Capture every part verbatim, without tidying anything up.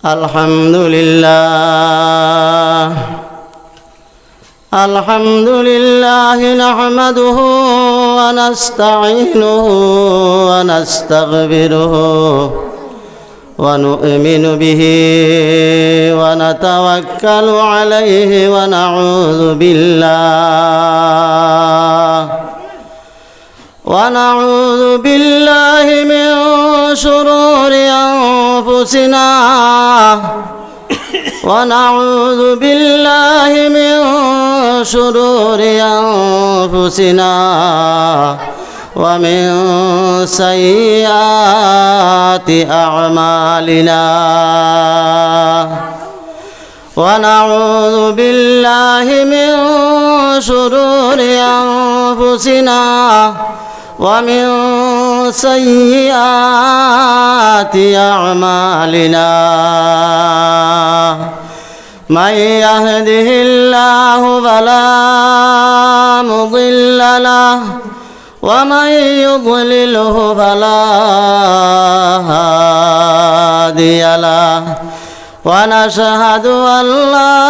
الحمد لله. الحمد لله نحمده ونستعينه ونستغفره ونؤمن به ونتوكل عليه ونعوذ بالله ونعوذ بالله من شرور أنفسنا ونعوذ بالله من شرور أنفسنا ومن سيئات أعمالنا ونعوذ بالله من شرور أنفسنا ومن سيئات أعمالنا. من يهده الله فلا مضل له ومن يضلله فلا هادي له. ونشهد أن لا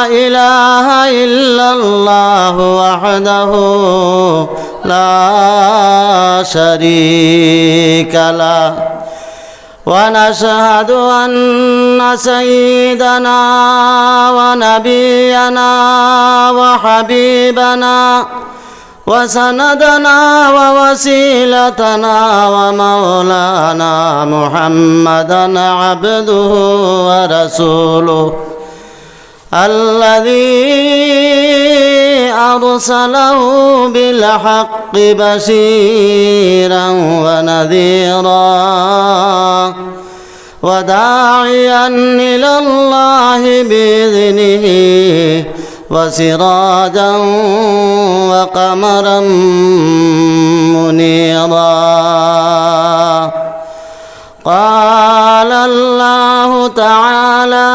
إله إلا الله وحده لا شريك له. ونشهد أن سيدنا ونبينا وحبيبنا وسندنا ووسيلتنا ومولانا محمدا عبده ورسوله الذي أرسله بالحق بشيرا ونذيرا وداعيا إلى الله بإذنه وسراجا وقمرا منيرا. قال الله تعالى: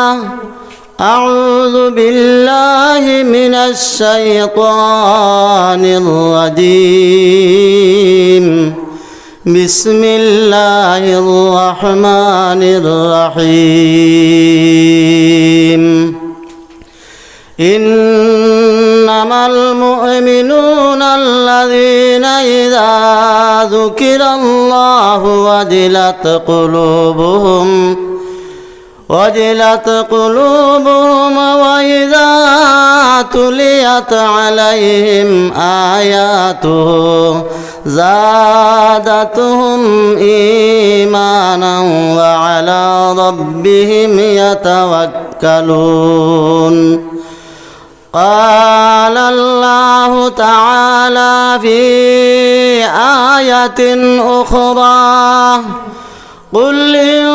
أعوذ بالله من الشيطان الرجيم. بسم الله الرحمن الرحيم. إنما المؤمنون الذين إذا ذكر الله وجلت قلوبهم وجلت قلوبهم وإذا تليت عليهم آياته زادتهم إيمانا وعلى ربهم يتوكلون. قال الله تعالى في آية أخرى: قل إن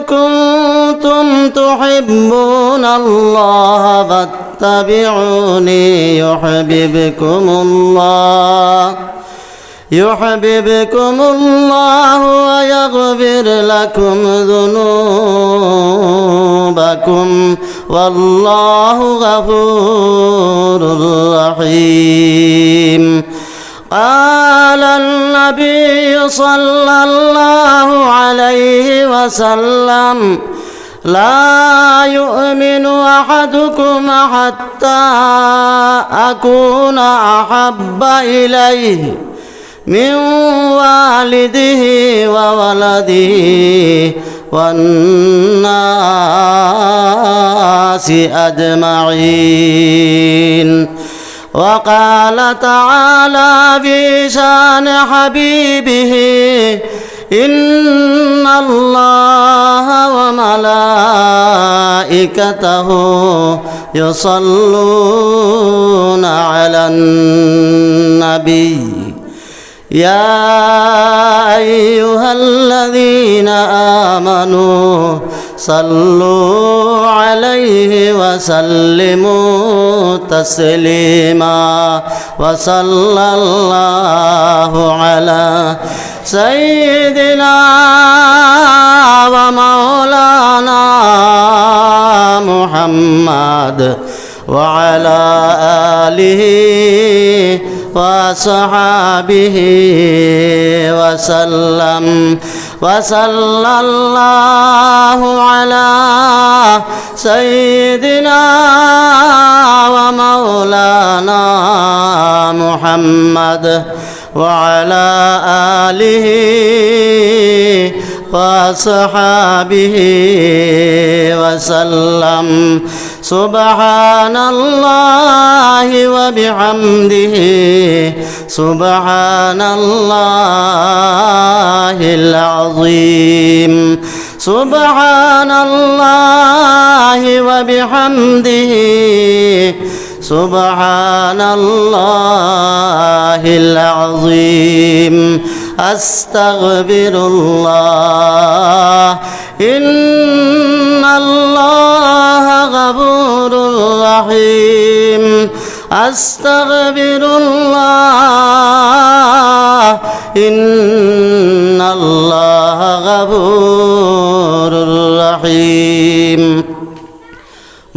كنتم تحبون الله فاتبعوني يحببكم الله يحببكم الله ويغفر لكم ذنوبكم والله غفور رحيم. قال النبي صلى الله عليه وسلم: لا يؤمن أحدكم حتى أكون أحب إليه من والده وولده والناس أجمعين. وقال تعالى في شان حبيبه: إن الله وملائكته يصلون على النبي يا أيها الذين آمنوا صلوا عليه وسلموا تسليما. وصلى الله على سيدنا ومولانا محمد وعلى آله وأصحابه وسلم. وصلى الله على سيدنا ومولانا محمد وعلى آله وأصحابه وسلم. سبحان الله وبحمده، سبحان الله العظيم، سبحان الله وبحمده، سبحان الله العظيم. أستغفر الله، إن الله غفور رحيم. أستغفر الله، إن الله غفور رحيم.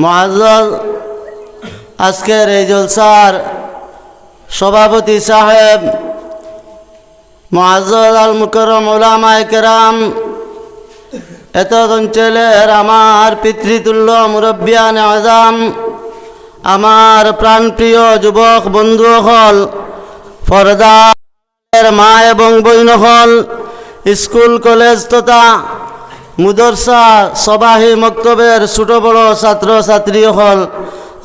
معزز আজকের এই জলসার সভাপতি সাহেব, মুআজ্জাজ আল মুকাররম উলামায়ে কেরাম, এতদ অঞ্চলের আমার পিতৃতুল্য মুরব্বিয়ান আজম, আমার প্রাণপ্রিয় যুবক বন্ধু অকল, পর্দার মা এবং বইন অকল, স্কুল কলেজ তথা মুদরসা সবাহি মক্তবের ছোট বড় ছাত্র ছাত্রী অকল,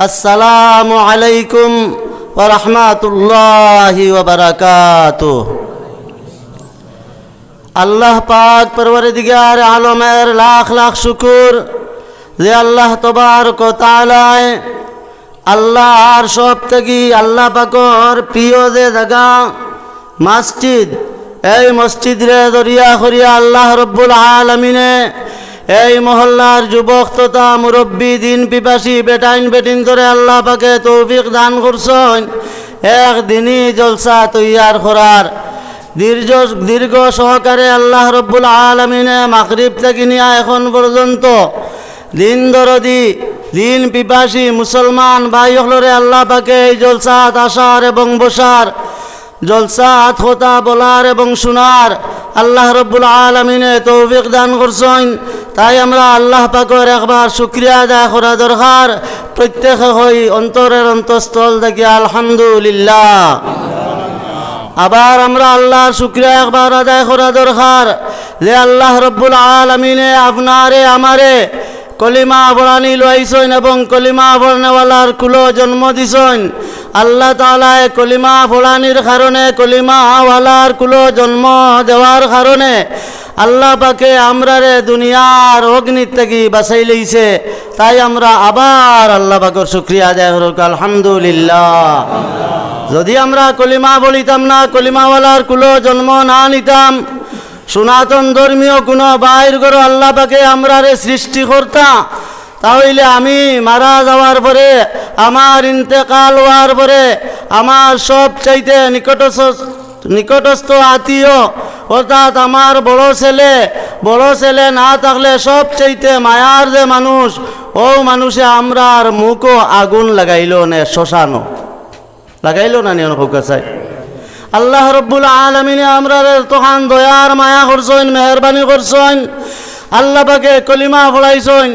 আসসালামু আলাইকুম ওয়া রাহমাতুল্লাহি ওয়া বারাকাতুহু। আল্লাহ পাক পরওয়ারদিগার আলমের লাখ লাখ শুকুর যে আল্লাহ তবারক ওয়া তাআলায় আল্লাহর সব থাকি আল্লাহ পাকর প্রিয় যে জাগা মসজিদ, এই মসজিদরে জরিয়া করিয়া আল্লাহ রব্বুল আলামিনে এই মহল্লার যুবক তথা মুরব্বী, দিন পিপাসী বেটাইন বেটিন্তরে আল্লাহ পাকে তৌফিক দান করছইন এক দিনই জলসা তৈয়ার করার। দীর্ঘ, দীর্ঘ সহকারে আল্লাহ রব্বুল আলামিনে মাগরিব থাকি নিয়া এখন পর্যন্ত দিন দরদি, দিন পিপাসী মুসলমান ভাই অকলরে আল্লাহ পাকে এই জলসাত আসার এবং বসার, জলসাত কথা বলার এবং শোনার আল্লাহ রব্বুল আলামিনে তৌফিক দান করছইন। তাই আমরা আল্লাহ পাকর একবার শুকরিয়া আদায় করা দরকার। প্রত্যেকে কই অন্তরের অন্তঃস্থল থাকি আলহামদুলিল্লাহ। আবার আমরা আল্লাহর শুকরিয়া একবার আদায় করা দরকার যে আল্লাহ রব্বুল আলামিনে আপনারে আমারে কলিমা পড়ানি লইছইন এবং কলিমা পড়নেওয়ালার কুলো জন্ম দিছইন। আল্লাহ তাআলায় কলিমা পড়ানির কারণে, কলিমাওয়ালার কুলো জন্ম দেওয়ার কারণে আল্লাহ পাকে আমরারে দুনিয়ার অগ্নির থাকি বাঁচাই লইছে। তাই আমরা আবার আল্লাহ পাকর শুকরিয়া আদায় করুক, আলহামদুলিল্লাহ। যদি আমরা কলিমা পড়িতাম না, কলিমাওয়ালার কুলো জন্ম না নিতাম, সনাতন ধর্মীয় কোনো বাইর ঘরো আল্লাহ পাকে আমরারে সৃষ্টি করতা, তাহলে আমি মারা যাওয়ার পরে, আমার ইন্তেকাল হওয়ার পরে, আমার সব চাইতে নিকটস-, নিকটস্থ আত্মীয়, অর্থাৎ আমার বড় ছেলে, বড় ছেলে না থাকলে সব চাইতে মায়ার যে মানুষ, ও মানুষে আমরার মুখো আগুন লাগাইলো নে শ্মশানো। লাগাইলো না নি অনো কউক্কা চাই? আল্লাহ রব্বুল আলামিনে আমরারে তখান দয়ার মায়া করছইন, মেহেরবানি করছইন। আল্লাহ পাকে কলিমা পড়াইছইন।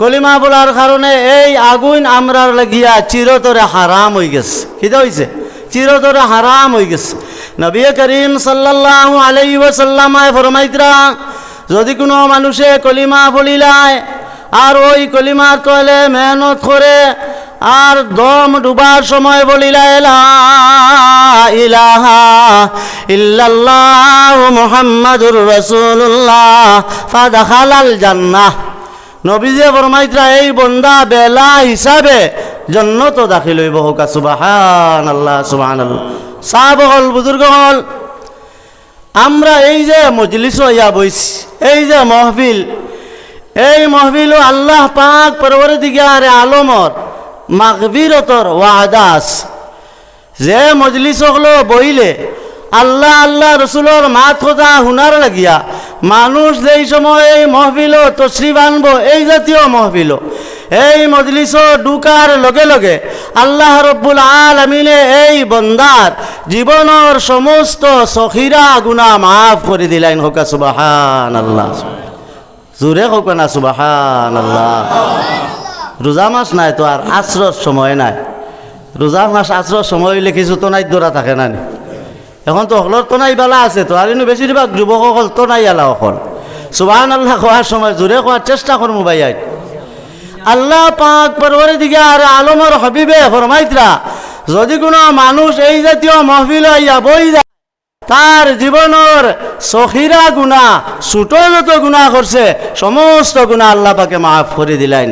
কলিমা পড়ার কারণে এই আগুন আমরার লাগিয়া চিরতরে হারাম অইগেছে। কিতা অইছে? চিরতরে হারাম অইগেছে। নবী করিম সাল্লাল্লাহু আলাইহি ওয়াসাল্লামে ফরমাইতরা, যদি কোনো মানুষে কলিমা পড়িলায়, আর ওই কলিমার তলে মেহনত করে, আর দম ডুবার সময় পড়িলায়, লা ইলাহা ইল্লাল্লাহু মুহাম্মাদুর রাসূলুল্লাহ, ফাদাখালাল জান্নাহ। নবীজি ফরমাইতরা, এই বন্দা বেলা হিসাবে জন্নতো দাখিল অইবো। কউক্কা সুবহানাল্লাহ, সুবহানাল্লাহ। সাহাব অকল, বুজুর্গ অকল, আমরা এই যে মজলিসো আইয়া বইছি, এই যে মহফিল, এই মহফিলো আল্লাহ পাক পরওয়ারদিগারে আলমর মাগফিরতর ওয়াদা আছে। যে মজলিস অকলো বইলে আল্লাহ, আল্লাহ রসুলর মাত কথা হুনার লাগিয়া মানুষ যেই সময় এই মহফিলো তশরিফ আনবো, এই জাতীয় মহফিলো, এই মজলিসো ঢুকার লগে লগে আল্লাহ রব্বুল আলামিনে এই বন্দার জীবনর সমস্ত সগীরা গুনাহ মাফ করি দিলাইন। কউক্কা সুবহানাল্লাহ। জোরে কউক্কা না সুবহানাল্লাহ। রোজা মাস নায় তো আর আছরর সময় নায়। রোজা মাস আছরর সময় অইলে কিছু তো নাই ধরা থাকে না নি। এখন তো হকলর তো নাই বালা আছে তো, আর ইনো বেশিরভাগ যুবক হকল তো নাই আলা হকল। সুবহানাল্লাহ কওয়ার সময় জোরে কওয়ার চেষ্টা করমু ভাইয়াইন। আল্লাহ পাক পরওয়ারদিগার আলমর হাবিবে ফরমাইতরা, যদি কুনু মানুষ এই জাতীয় মাহফিল আইয়া বই যায়, তার জীবনর সগীরা গুনাহ, ছোট যত গুনাহ করছে, সমস্ত গুনাহ আল্লাহ পাকে মাফ করি দিলাইন।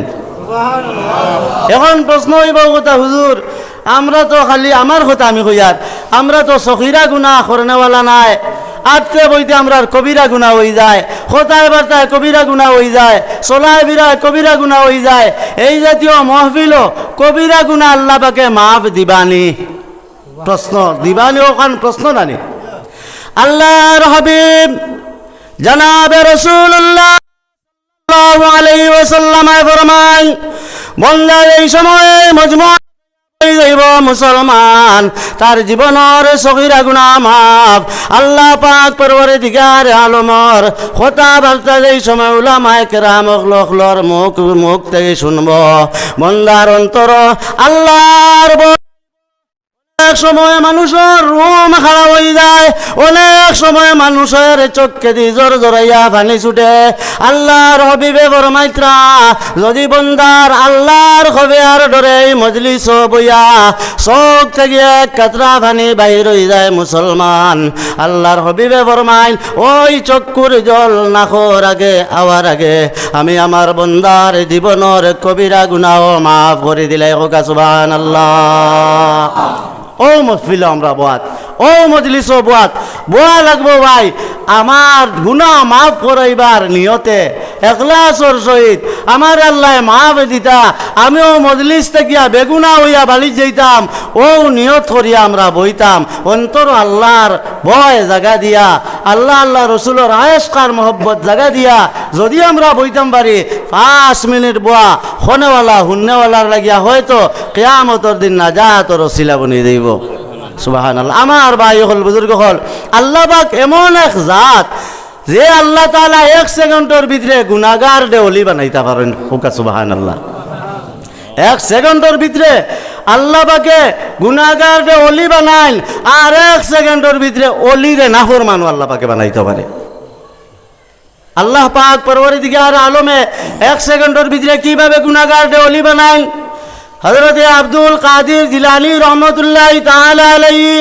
এখন প্রশ্ন অইবো কথা, হুজুর, আমরা তো খালি আমার কথা আমি কইয়ার, আমরা তো সগীরা গুনাহ করনেওয়ালা নায়, আটতে বইতে আমরার কবিরা গুনাহ অই যায়, কথায় বার্তায় কবিরা গুনাহ অই যায়, চলায় ফিরায় কবিরা গুনাহ অই যায়, এই জাতীয় মাহফিলো কবিরা গুনাহ আল্লাহ পাকে মাফ দিবানি? প্রশ্ন দিবানি, অখান প্রশ্ন নানি? আল্লাহর হাবিব জনাবে রাসূলুল্লাহ সাল্লাল্লাহু আলাইহি ওয়াসাল্লামে ফরমাইন, বন্দা এই সময় মজমুআ অই যাইবো মুসলমান, তার জীবনর সগীরা গুনাহ মাফ। আল্লাহ পাক পরওয়ারদিগার আলমর কথাবার্তা যেই সময় উলামায়ে কেরাম অকলর মুখ, মুখ থাকি শুনবো, বন্দার অন্তর আল্লাহর ব-, অনেক সময় মানুষর রুম খাড়া অই যায়, অনেক সময় মানুষর চউখেদি জরজরাইয়া পানি ছুটে। আল্লাহর হাবিবে ফরমাইতরা, যদি বন্দার আল্লাহর খফের ডরে এই মজলিসো বইয়া চউখ থাকি এক কাতরা পানি বাইর অই যায় মুসলমান, আল্লাহর হাবিবে ফরমাইন, ওই চক্ষুর জল নাকর আগে আওয়ার আগে আমি আমার বন্দার জীবনর কবিরা গুনাহ মাফ করি দিলাই। কউক্কা সুবহানাল্লাহ। অউ মাহফিলো আমরা বওয়াত, অউ মজলিসো বওয়াত, বওয়া লাগবো ভাই, আমার গুনাহ মাফ করাইবার নিয়তে, এখলাসর সহিত, আমার আল্লায় মাফ দিতা, আমি অউ মজলিস থাকিয়া বেগুনা অইয়া বাড়িত যাইতাম, অউ নিয়ত করিয়া আমরা বইতাম। অন্তর আল্লাহর ভয় জাগা দিয়া, আল্লাহ, আল্লাহ রসুলর আয়েশকার মহব্বত জাগা দিয়া যদি আমরা বইতাম পারি, পাঁচ মিনিট বওয়া, খনেওয়ালা, হুননেওয়ালার লাগিয়া হয়তো কিয়ামতর দিন নাজাতর উছিলা বনি যাইবো। সুবহানাল্লাহ। আমার ভাই অকল, বুজুর্গ অকল, আল্লাহ পাক এমন এক জাত, যে আল্লাহ তাআলা এক সেকেন্ডর ভিতরে গুনাগাররে অলি বানাইতা পারইন। কউক্কা সুবহানাল্লাহ। এক সেকেন্ডর ভিতরে আল্লাহ পাকে গুনাগাররে অলি বানাইন, আর এক সেকেন্ডর ভিতরে অলিরে নাফরমানও আল্লাহ পাকে বানাইতা পারে। আল্লাহ পাক পরওয়ারদিগার আলমে এক সেকেন্ডর ভিতরে কিভাবে গুনাগাররে অলি বানাইন? হযরতে আব্দুল কাদির জিলানী রহমতুল্লাহি তাআলা আলাইহি,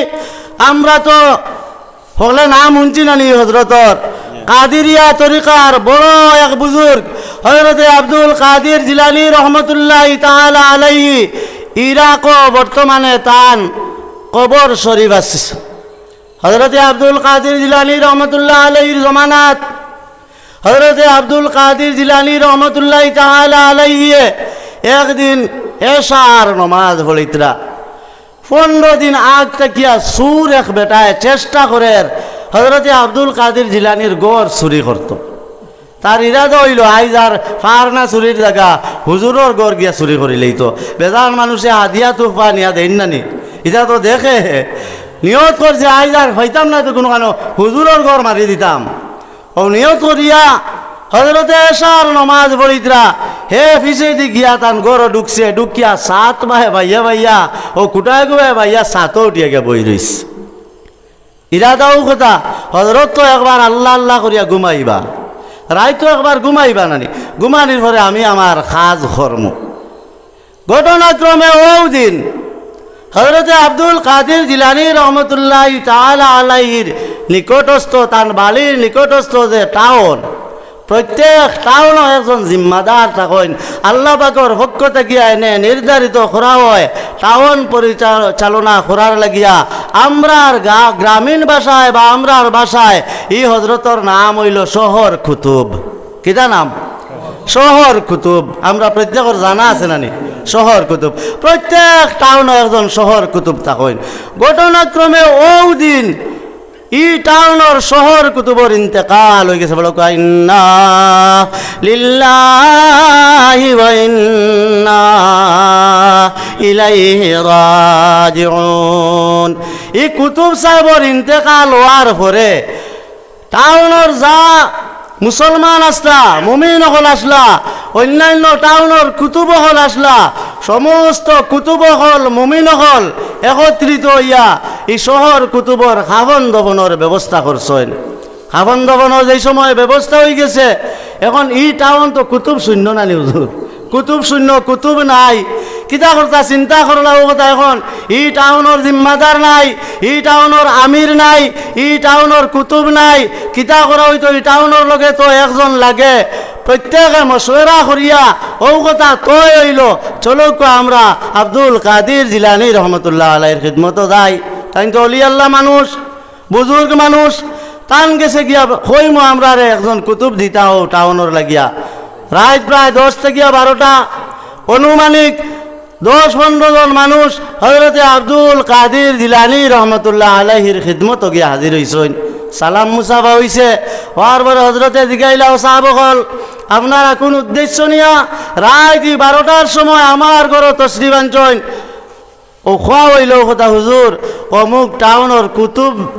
আমরা তো হকলে নাম হুনছি নানি হযরতর? কাদিরিয়া তরিকার বড় এক বুজুর্গ হযরতে আব্দুল কাদির জিলানী রহমতুল্লাহি তাআলা আলাইহি, ইরাকো বর্তমানে তান কবর শরীফ আছে। হযরতে আব্দুল কাদির জিলানী রহমতুল্লাহ আলাইহির জমানাত হযরতে আব্দুল কাদির জিলানী রহমতুল্লাহি তাআলা আলাইহি একদিন এশার নমাজ পড়িতরা। পনরো দিন আগ থাকিয়া চুর এক বেটায় চেষ্টা করের হযরতে আব্দুল কাদির জিলানীর ঘর চুরি করতো। তার ইরাদা অইলো, আইজ আর পারনা চুরির জাগা, হুজুরর ঘর গিয়া চুরি করিলাইতো। বেজান মানুষে হাদিয়া তুফা নিয়া দেইন না নি, ইতা তো দেখে। নিয়ত করছে, আইজ আর পাইতাম না তো কুনুখানো, হুজুরর ঘর মারি দিতাম। অউ নিয়ত করিয়া হযরতে এশার নমাজ পড়িতরা, হে পিছেদি গিয়া তান ঘরো ঢুকছে, ঢুকিয়া ছাদ বায় বাইয়া বাইয়া, অউ খুটায় খুটায় বাইয়া ছাদো উঠিয়া গিয়া বই রইছে। ইরাদা অউ কথা, হযরত তো একবার আল্লাহ আল্লাহ করিয়া ঘুমাইবা, রাইতো একবার ঘুমাইবা নানি, ঘুমানির পরে আমি আমার কাজ করমু। ঘটনাক্রমে অউ দিন হযরতে আব্দুল কাদির জিলানী রহমতুল্লাহি তাআলা আলাইহির নিকটস্থ, তান বাড়ির নিকটস্থ যে টাউন, প্রত্যেক টাউনো একজন জিম্মাদার থাকইন। আল্লাহ পাকর পক্ষ থাকিয়া এনে নির্ধারিত করা হয়, টাউন পরিচালনা করার লাগিয়া আমরার গা-, গ্রামীণ ভাষায় বা আমরার ভাষায় ই হযরতর নাম অইলো শহর কুতুব। কিতা নাম? শহর কুতুব। আমরা প্রত্যেকর জানা আছে নানি? শহর কুতুব। প্রত্যেক টাউনো একজন শহর কুতুব থাকইন। ঘটনাক্রমে অউ দিন ই টাউনর শহর কুতুবর ইন্তেকাল অইগেছে। বলো, ইন্না লিল্লাহি ওয়া ইন্না ইলাইহি রাজিউন। ই কুতুব সাহেবর ইন্তেকাল অওয়ার পরে টাউনর যা মুসলমান আছলা, মুমিন অকল আছলা, অইন্যান্য টাউনর কুতুব অকল আছলা, সমস্ত কুতুব অকল, মুমিন অকল একত্রিত অইয়া ই শহর কুতুবর কাফন দফনর ব্যবস্থা করছইন। কাফন দফনর যেই সময় ব্যবস্থা অইগেছে, এখন ই টাউন তো কুতুব শূন্য নানি হুজুর? কুতুব শূন্য, কুতুব নাই। কিতা করতা চিন্তা করলা অউ কথা। এখন ই টাউনর জিম্মাদার নাই, ই টাউনর আমির নাই, ই টাউনর কুতুব নাই। কিতা করা অইতো? ই টাউনর লগে তো একজন লাগে। প্রত্যেকে মশওয়ারা করিয়া অউ কথা তয় অইলো, চলউক্কা আমরা আব্দুল কাদির জিলানী রহমতুল্লাহ আলাইহির খিদমতো যাই। তাইন তো অলি আল্লাহ মানুষ, বুজুর্গ মানুষ, তান গেছে গিয়া কইমু আমরারে একজন কুতুব দিতা অউ টাউনর লাগিয়া। রাইত প্রায় দশ থাকিয়া বারোটা, আনুমানিক দশ পনরো জন মানুষ হজরতে আব্দুল কাদির জিলানী রহমতুল্লাহ আলাইহির খিদমতো গিয়া হাজির অইছইন। সালাম মুসাফা অইছে, অওয়ার পরে হজরতে জিগাইলা, "ও সাব অকল, আপনারা কুন উদ্দেশ্য নিয়া রাইত ই বারোটার সময় আমার ঘরো তশরিফ আনছইন?" অউ কওয়া অইলো কথা, "হুজুর, অমুক টাউনর কুতুব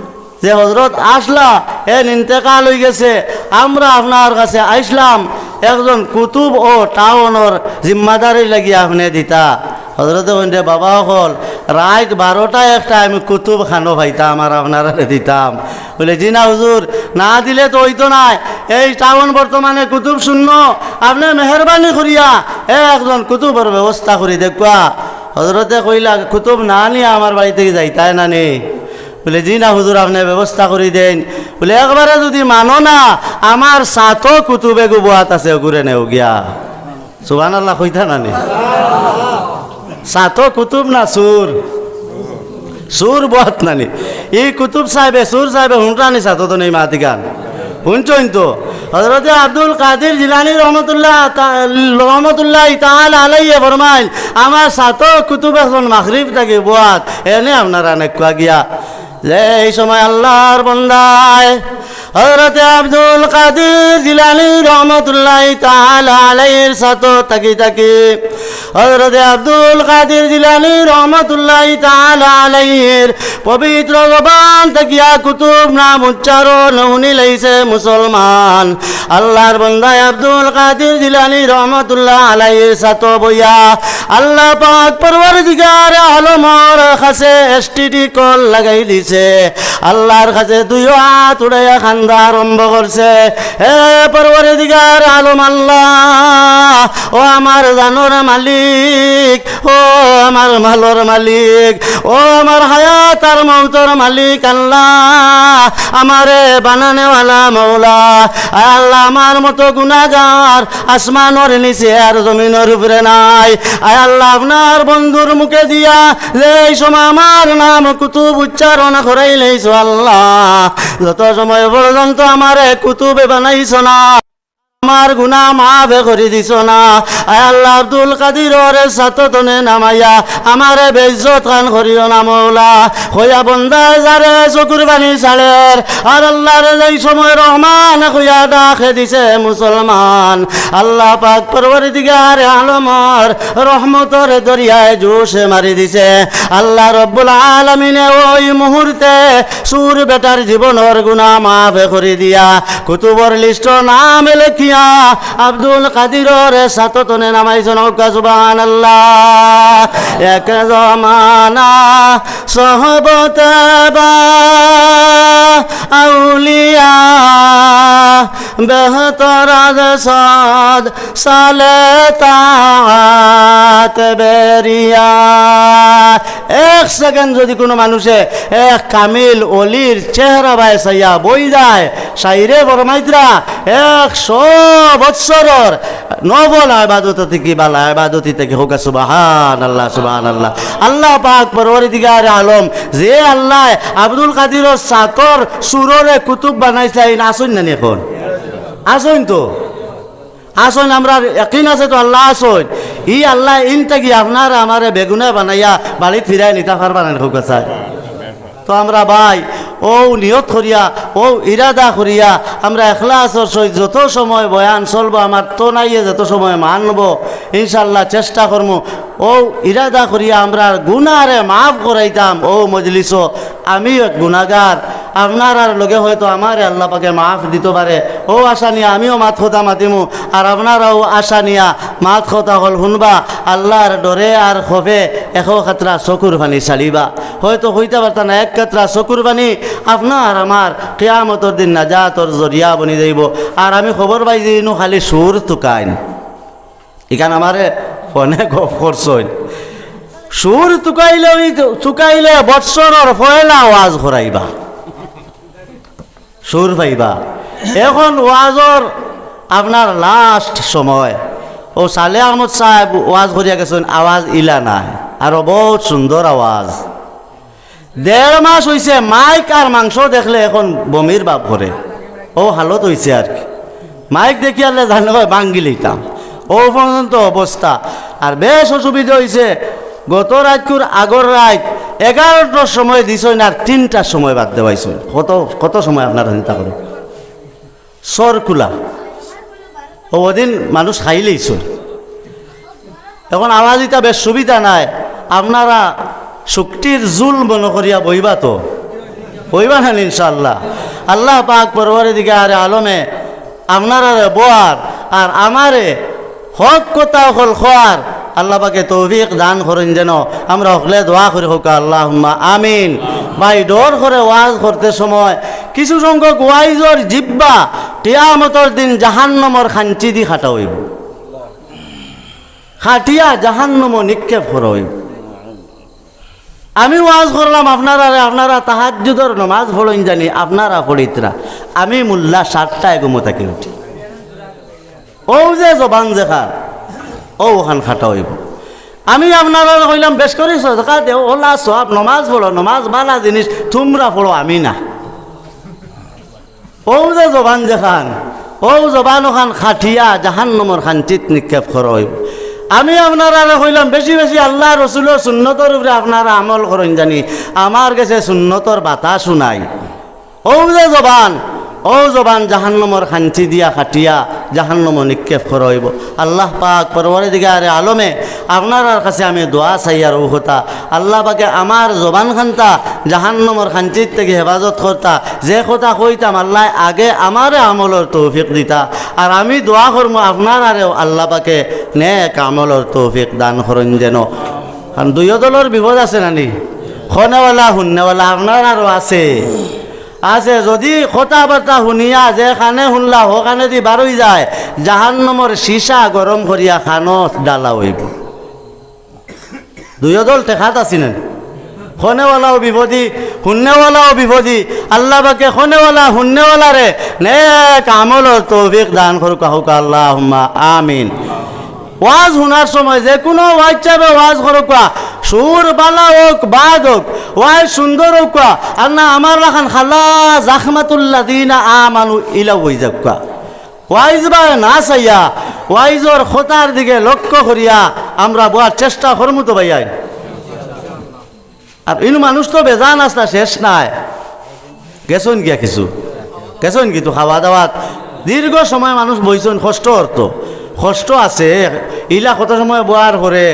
যে হজরত আছলা, এন ইন্তেকাল অইগেছে, আমরা আপনার কাছে আইছলাম, একজন কুতুব অউ টাউনর জিম্মাদারি লাগিয়া আপনে দিতা।" হজরতে কইন, "রে বাবা অকল, রাইত বারোটা একটায় আমি কুতুব খানো পাইতাম আর আপনারারে দিতাম?" বুলে, "জি না হুজুর, না দিলে তো অইতো নায়। এই টাউন বর্তমানে কুতুব শূন্য, আপনে মেহেরবানি করিয়া একজন কুতুবর ব্যবস্থা করি দেউক্কা।" হজরতে কইলা, "কুতুব না নিয়া আমার বাড়ি থাকি যাইতায় না নি?" বুলে, "জি না হুজুর, আপনে ব্যবস্থা করি দেইন।" বুলে, "একবারে যুদি মানো না, আমার ছাতো কুতুব এগু বওয়াত আছে, অগুরে নেও গিয়া।" সুবহানাল্লাহ কইতা না নি? ছাতো কুতুব না চুর? চুর বওয়াত না নি? ই কুতুব সাহেবে, চুর সাহেবে হুনরা নি ছাতো তো নেই মাতিগান? হুনছইন তো? হজরতে আব্দুল কাদির জিলানী রহমতুল্লাহ তা-, রহমতুল্লাহি তাআলা আলাইহি ফরমাইন, "আমার ছাতো কুতুব একজন মাগরিব থাকি বওয়াত, এনে আপনারা নেউক্কা গিয়া।" যেই সময় আল্লাহর বন্দায় হজরতে আব্দুল কাদির জিলানী রহমতুল্লাহি তাআলা আলাইহির ছাতো থাকি থাকি হজরতে আব্দুল কাদির জিলানী রহমতুল্লাহি তাআলা আলাইহির পবিত্র জবান থাকিয়া কুতুব নাম উচ্চারণ হুনিলাইছে মুসলমান। আল্লাহর বন্দায় আব্দুল কাদির জিলানী রহমতুল্লাহ আলাইহির ছাতো বইয়া আল্লাহ পাক পরওয়ারদিগার আলমর কাছে এসটিডি কল লাগাই দিছে। আল্লাহর কাছে দুইও আত উঠাইয়া কান্দা আরম্ভ করছে, "হে পরওয়ারদিগার আলম আল্লাহ, ও আমার জানর মালিক, ও আমার মালর মালিক, ও আমার হায়াত আর মউতর মালিক আল্লাহ, আমারে বানানেওয়ালা মওলা, আয় আল্লাহ, আমার মতো গুনাগার আসমানর নিচে আর জমিনর উপরে নাই। আয় আল্লাহ, আপনার বন্ধুর মুখে দিয়া যেই সময় আমার নাম কুতুব উচ্চারণ করাইলাইছো আল্লাহ, যত সময় পর্যন্ত আমারে কুতুবে বানাইছো না, আমার গুনা মাফ করি দিছো না। আয় আল্লাহ, আব্দুল কাদিরর ছাতো তনে নামাইয়া আমারে বেইজ্জত খান করিও না মওলা।" কইয়া বন্দায় যারে চকুর পানি ছাড়ের, আর আল্লাহরে যেই সময় রহমান কইয়া ডাকে দিছে মুসলমান, আল্লাহ পাক পরওয়ারদিগার আলমর রহমতর দরিয়ায় জোশে মারি দিছে। আল্লাহ রব্বুল আলামিনে ওই মুহূর্তে চুর বেটার জীবনর গুনা মাফ করি দিয়া কুতুবর লিস্টর নাম লেখিয়া আব্দুল কাদিরর ছাতো তনে নামাইছইন। কউক্কা সুবহানাল্লাহ। এক জমানা সহবতে বা আউলিয়া বেহতর আজ সদ সালে তাত বেরিয়া। এক সেকেন্ড যুদি কুনু মানুষে এক কামিল অলির চেহারা বায় চাইয়া বই যায়, শাইরে ফরমাইতরা, একশো বৎসরর নফল ইবাদত থাকি, বালা ইবাদত থাকি। কউক্কা সুবহানাল্লাহ, সুবহানাল্লাহ। আল্লাহ পাক পরওয়ারদিগার আলম, যে আল্লায় আব্দুল কাদিরর ছাতর চুররে কুতুব বানাইছলা, ইন আছইন না নি অখন? আছইন তো? আছইন, আমরার ইয়াকিন আছে তো আল্লাহ আছইন। ই আল্লায় ইন থাকি আপনারে আমারে বেগুনা বানাইয়া বাড়িত ফিরাই নিতা পারবা না নি, কউক্কা চাই। তো আমরা ভাই, অউ নিয়ত করিয়া, অউ ইরাদা করিয়া, আমরা এখলাসর সহিত যত সময় বয়ান চলবো, আমার তো নাইয়ে যত সময় মানবো, ইনশাআল্লাহ চেষ্টা করমু। অউ ইরাদা করিয়া আমরার গুনারে মাফ করাইতাম। অউ মজলিসো আমিও এক গুনাগার, আপনারার লগে হয়তো আমারে আল্লাহ পাকে মাফ দিতো পারে। অউ আশা নিয়া আমিও মাত কথা মাতিমু, আর আপনারাও আশা নিয়া মাত কথা অকল হুনবা। আল্লাহর ডরে আর খফে একো কাতরা চকুর পানি ছাড়িবা। হয়তো কইতা পারতা না, এক কাতরা চকুর পানি আপনার আমার কিয়ামতর দিন নাজাতর জরিয়া বনি যাইবো। আর আমি খবর পাই যে ইনো খালি সুর তুকাইন। ইখান আমারে ফোনে গফ করছইন। সুর তুকাইলে, ওই তো তুকাইলে বৎসরর পয়লা ওয়াজ করাইবা, সুর পাইবা। এখন ওয়াজর আপনার লাস্ট সময়, অউ সালে আহমদ সাহেব ওয়াজ করিয়া গেছইন, আওয়াজ ইলা নায়, আরো বউত সুন্দর আওয়াজ। দেড় মাস অইছে, মাইক আর মাংস দেখলে এখন বমির ভাব করে। অউ হালত অইছে আর কি। মাইক দেখিয়ালে জানে অয় ভাঙ্গি লইতাম। অউ পর্যন্ত অবস্থা। আর বেশ অসুবিধা অইছে, গত রাইতকুর আগর রাইত এগারোটার সময় দিছইন, আর তিনটার সময় বাদ দেওয়াইছইন। কত, কত সময় আপনারা চিন্তা করো। সরকুলা। অউ ওদিন মানুষ খাইলাইছইন। এখন আওয়াজ ইতা বেশ সুবিধা নাই। আপনারা শুকটির জুল মনো করিয়া বইবা তো? বইবা না ইনশাআল্লাহ? আল্লাহ পাক পরওয়ারদিগারে আলমে আপনারারে বওয়ার আর আমারে হক কথা অকল কওয়ার আল্লাহ পাকে তৌফিক দান করইন যেন। আমরা হকলে দোয়া করি, কউক্কা আল্লাহুম্মা আমিন। ভাই, ডর করে ওয়াজ করতে সময় কিছু সংখ্যক ওয়াইজর জিব্বা কিয়ামতর দিন জাহান্নামর খাঞ্চিদি কাটা অইবো, কাটিয়া জাহান্নামো নিক্ষেপ করা অইবো। আমি ওয়াজ করলাম আপনারারে, আপনারা তাহাজ্জুদর নমাজ পড়ইন জানি, আপনারা পড়িত্রা, আমি মুল্লা সাতটায় ঘুমো থাকি উঠি। অউ যে জবান যেখান, অউ অখান কাটা অইবো। আমি আপনারারে কইলাম বেশ করি সদকা দেও, অলা সওয়াব, নমাজ পড়ো, নমাজ ভালা জিনিস, তুমরা পড়ো, আমি না। অউ যে জবান যেখান, অউ জবান অখান কাটিয়া জাহান্নামর খাঞ্চিত নিক্ষেপ করা অইবো। আমি আপনারারে কইলাম বেশি বেশি আল্লাহ রসুলর সুন্নতর উপরে আপনারা আমল করইন জানি, আমার গেছে সুন্নতর বাতাসও নাই। অউ যে জবান, অউ জবান জাহান্নামর খাঞ্চি দিয়া কাটিয়া জাহান্নামো নিক্ষেপ করা অইবো। আল্লাহ পাক পরওয়ারদিগারে আলমে আপনারার কাছে আমি দোয়া চাইয়ার অউ কথা, আল্লাহ পাকে আমার জবান খানতা জাহান্নামর খাঞ্চিত থাকি হেফাজত করতা। যে কথা কইতাম আল্লায় আগে আমারে আমলর তৌফিক দিতা, আর আমি দোয়া করমু আপনারারেও আল্লাহ পাকে নেক আমলর তৌফিক দান করইন যেন। কারণ দুইও দলর বিপদ আছে নানি? কনেওয়ালা, হুননেওয়ালা আপনারারও আছে। আছে, যদি কথাবার্তা হুনিয়া যে কানে হুনলা, হউ কানেদি বারই যায়, জাহান্নামর সীসা গরম করিয়া কানো ডালা অইবো। দুইও দল ঠেকাত আছি না? কনেওয়ালাও বিপদি, হুননেওয়ালাও বিপদি। আল্লাহ পাকে কনেওয়ালা, হুননেওয়ালারে নেক আমলর তৌফিক দান করুক, কউক্কা আল্লাহুম্মা আমিন। ওয়াজ হুনার সময় যে কুনু ওয়াইজ সাবে ওয়াজ করউক্কা, সুর ভালা অউক, বাদ অউক, ওয়াইজ সুন্দর অউক্কা, আর না আমার লাখান খালা জাখমাতুল্লাযিনা আমানু ইলা অইযাউক্কা। ওয়াইজ বায় না চাইয়া, ওয়াইজর কথার দিকে লক্ষ্য করিয়া আমরা বওয়ার চেষ্টা করমু তো ভাইয়াইন। আর ইনো মানুষ তো বেজান আছলা শেষ নাই। গেছইন গিয়া কিছু, গেছইন কিন্তু খাওয়া দাওয়াত। দীর্ঘ সময় মানুষ বইছইন, কষ্ট অর তো, কষ্ট আছে। ইলা কত সময় বওয়ার পরে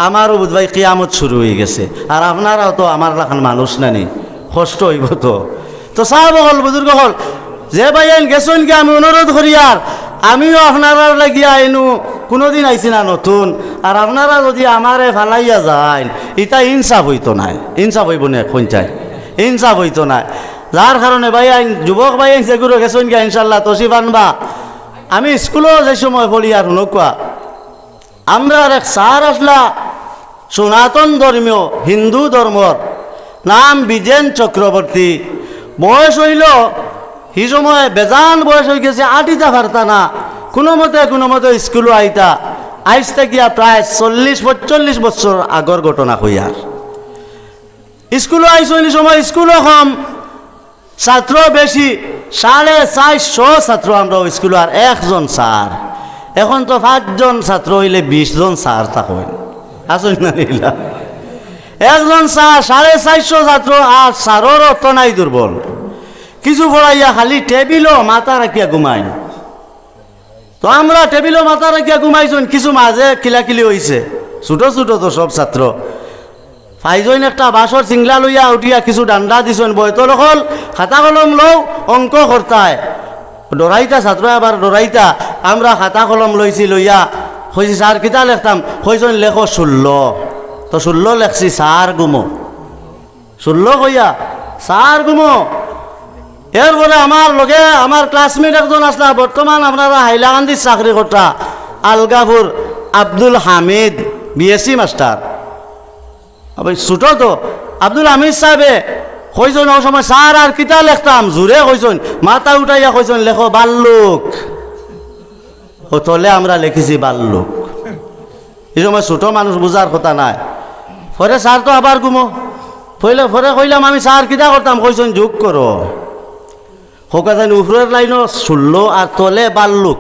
আমারও বুধ ভাই কিয়ামত শুরু অইগেছে। আর আপনারাও তো আমার লাখান মানুষ নানি, কষ্ট অইবো তো। তো সাব অকল, বুজুর্গ অকল, যে ভাইয়াইন গেছইন গিয়া আমি অনুরোধ করিয়ার, আমিও আপনারার লাগিয়া ইনো কুনুদিন আইছি না নতুন, আর আপনারা যদি আমারে ফালাইয়া যাইন, ইতা ইনসাফ অইতো নায়। ইনসাফ অইবো নি কইন চাই? ইনসাফ অইতো নায়। যার কারণে ভাইয়াইন, যুবক ভাইয়াইন যেগুইন গেছইন গিয়া ইনশাআল্লাহ তশরিফ আনবা। আমি স্কুলো যে সময় পড়িয়ার হুনউক্কা, আমরার এক স্যার আছলা সনাতন ধর্মীয় হিন্দু ধর্মর, নাম বিজেন চক্রবর্তী। বয়স অইলো, হি সময় বেজান বয়স অইগেছে, আটিতা পারতা না, কুনুমতে কুনুমতে স্কুলো আইতা। আইজ থাকিয়া প্রায় চল্লিশ পঁয়তাল্লিশ বছর আগর ঘটনা কইয়ার। স্কুলো আইছইন হি সময় স্কুলো কম, ছাত্র বেশি, সাড়ে চাইরশো ছাত্র আমরার স্কুলো, আর একজন স্যার। এখন তো পাঁচজন ছাত্র অইলে বিশ জন স্যার থাকইন, আছইন না নি ইলা? একজন স্যার, সাড়ে চাইরশো ছাত্র, আর স্যারর অর্থ নাই দুর্বল। কিছু পড়াইয়া খালি টেবিলো মাথা রাখিয়া ঘুমাইন। তো আমরা টেবিলো মাথা রাখিয়া ঘুমাইছইন, কিছু মাঝে কিলাকিলি অইছে। ছোট ছোট তো সব ছাত্র। ফাইজইন একটা বাঁশর চিংলা লইয়া উঠিয়া কিছু ডান্ডা দিছইন, বয়তল অকল খাতা কলম লও, অঙ্ক করতায়। ডরাইতা ছাত্র, আবার ডরাইতা। আমরা খাতা কলম লইছি, লইয়া কইছি, "স্যার, কিতা লেখতাম?" কইছইন, "লেখো ষোলো।" তো ষোলো লেখছি, স্যার ঘুমো। ষোলো কইয়া, স্যার ঘুমো। এরপরে আমার লগে আমার ক্লাসমেট একজন আছলা, বর্তমান আপনারা হাইলাকান্দিত চাকরি করতা, আলগাপুর আব্দুল হামিদ, বিএসসি মাস্টার। আবার ছোট তো, আব্দুল হামিদ সাহেবে কইছইন, "ও সময় স্যার আর কিতা লেখতাম?" জুরে কইছইন, মাথা উঠাইয়া কইছইন, "লেখো বাল্লুক।" ও তলে আমরা লেখিছি বাল্লুক। এই সময় ছোট মানুষ বুঝার কথা নাই। পরে স্যার তো আবার ঘুমো। পরে, পরে কইলাম আমি, "স্যার, কিতা করতাম?" কইছইন, "যোগ করো।" কউক্কা চাইন, উপরের লাইনও ষোলো আর তলে বাল্লুক।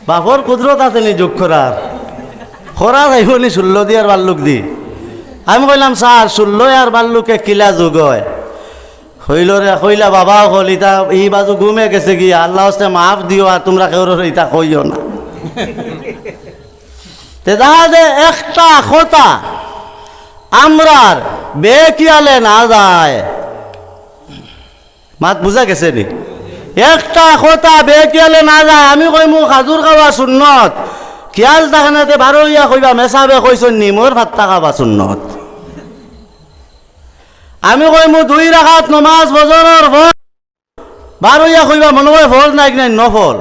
বাপর কুদরত আছে নি যোগ করার? করা যাইবো নি ষোলো দি আর বাল্লুক দি? আমি কইলাম, "স্যার, ষোলো আর বাল্লুকে কিলা যোগ অয়?" কইল রে, কইলা, "বাবা অকল, ইতা ই বাজু ঘুমে গেছে গিয়া, আল্লাহ হস্তে মাফ দিও, আর তুমরা কেউররে ইতা কইও না।" তে দেখা যায় একটা কথা আমরার বেখিয়ালে না যায়। মাত বুঝা গেছে নি? একটা কথা বেখিয়ালে না যায়। আমি কইমু খাজুর খাওয়া সুন্নত, খিয়াল থাকে না তে বারইয়া কইবা মেসাবে কইছইন নিমর ফাত্তা খাওয়া সুন্নত। আমি কইমু দুই রাকাত নমাজ ফজরর পর, বারইয়া কইবা মনো অয় ফরজ নায়, নায় নফল।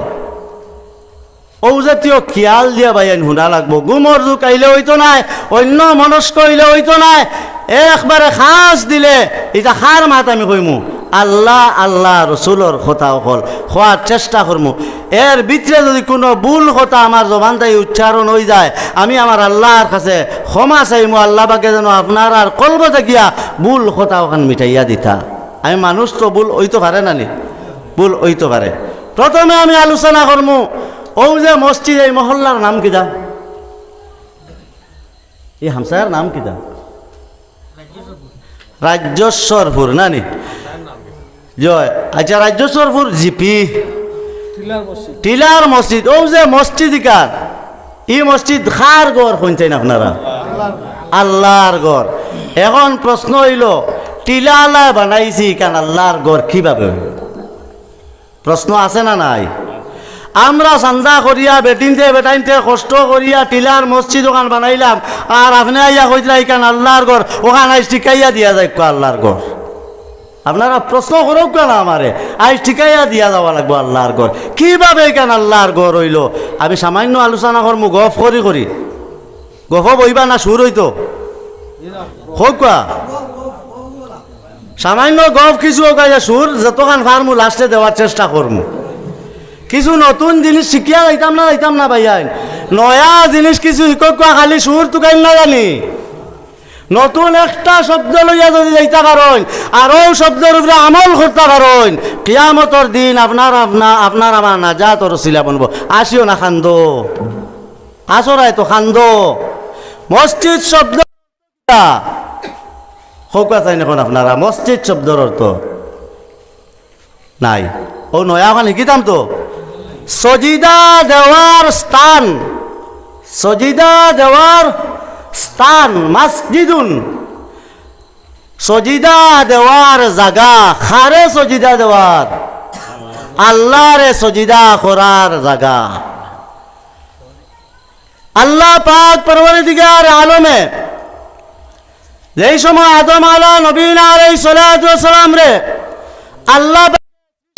অউ জাতীয় খিয়াল দিয়া ভাইয়াইন হুনা লাগবো। ঘুমর যুগ আইলে অইতো নায়, অন্য মনস্ক অইলে অইতো নায়, একবারে খাস দিলে। ইটা কার মাত আমি কইমু? আল্লাহ, আল্লাহ রসুলর কথা অকল কওয়ার চেষ্টা করমু। এর ভিতরে যদি কুনু ভুল কথা আমার জবান থাকি উচ্চারণ অইযায়, আমি আমার আল্লাহর কাছে ক্ষমা চাইমু, আল্লাহ পাকে যেন আপনারার কলব থাকিয়া ভুল কথা অখান মিটাইয়া দিতা। আমি মানুষ তো, ভুল অইতো পারে না নি? ভুল অইতো পারে। প্রথমে আমি আলোচনা করমু, অউ যে মসজিদ, এই মহল্লার নাম কিতা? ই হামসায়ার নাম কিতা? রাজ্যেশ্বরপুর না নি? জয়। আচ্ছা, রাজ্যেশ্বরপুর জিপি। টিলার মসজিদ। অউ যে মসজিদ ইখান, ই মসজিদ কার ঘর কইন চাইন আপনারা? আল্লাহর ঘর। এখন প্রশ্ন অইলো, টিলাআলায় বানাইছে ইখান আল্লাহর ঘর কিভাবে অইলো? প্রশ্ন আছে না নাই? আমরা চান্দা করিয়া, বেটিন্তে বেটাইন্তে কষ্ট করিয়া টিলার মসজিদ অখান বানাইলাম, আর আপনে আইয়া কইতরা ইখান আল্লাহর ঘর, অখান আইজ ঠিকাইয়া দিয়া যাউক্কা আল্লাহর ঘর। আপনারা প্রশ্ন করউক্কা না আমারে, আইজ ঠিকাইয়া দিয়া যাওয়া লাগবো আল্লাহর ঘর। কিভাবে ইখান আল্লাহর ঘর অইলো? আমি সামান্য আলোচনা করমু, গফ করি করি। গফ বইবা না সুর অইতো? কউক্কা। সামান্য গফ কিছু অউক্কা, সুর যতখান পারমু লাস্টে দেওয়ার চেষ্টা করমু। কিছু নতুন জিনিস শিখিয়া যাইতাম না, যাইতাম না ভাইয়াইন? নয়া জিনিস কিছু হিকউক্কা, খালি সুর তুকাইন না জানি। নতুন একটা শব্দ লইয়া যদি যাইতা পারইন, আর অউ শব্দর উপরে আমল করতা পারইন, কিয়ামতর দিন আপনার, আপনা-, আপনার আমার নাজাতর উছিলা বনবো। আসিও না কান্দো, আসরায় তো কান্দো। মসজিদ শব্দ কউক্কা চাইন এখন আপনারা, মসজিদ শব্দর অর্থ নাই। অউ নয়া অখান হিকিতাম তো। সজিদা দেওয়ার স্থান, সজিদা দেওয়ার স্থান, মাসজিদুন। সজিদা দেওয়ার জাগা, কারে সজিদা দেওয়ার? আল্লাহরে সজিদা করার জাগা। আল্লাহ পাক পরওয়ারদিগার আলমে যেই সময় আদম আলা নবীনা আলাইহিস সালাতু ওয়াস সালামরে আল্লাহ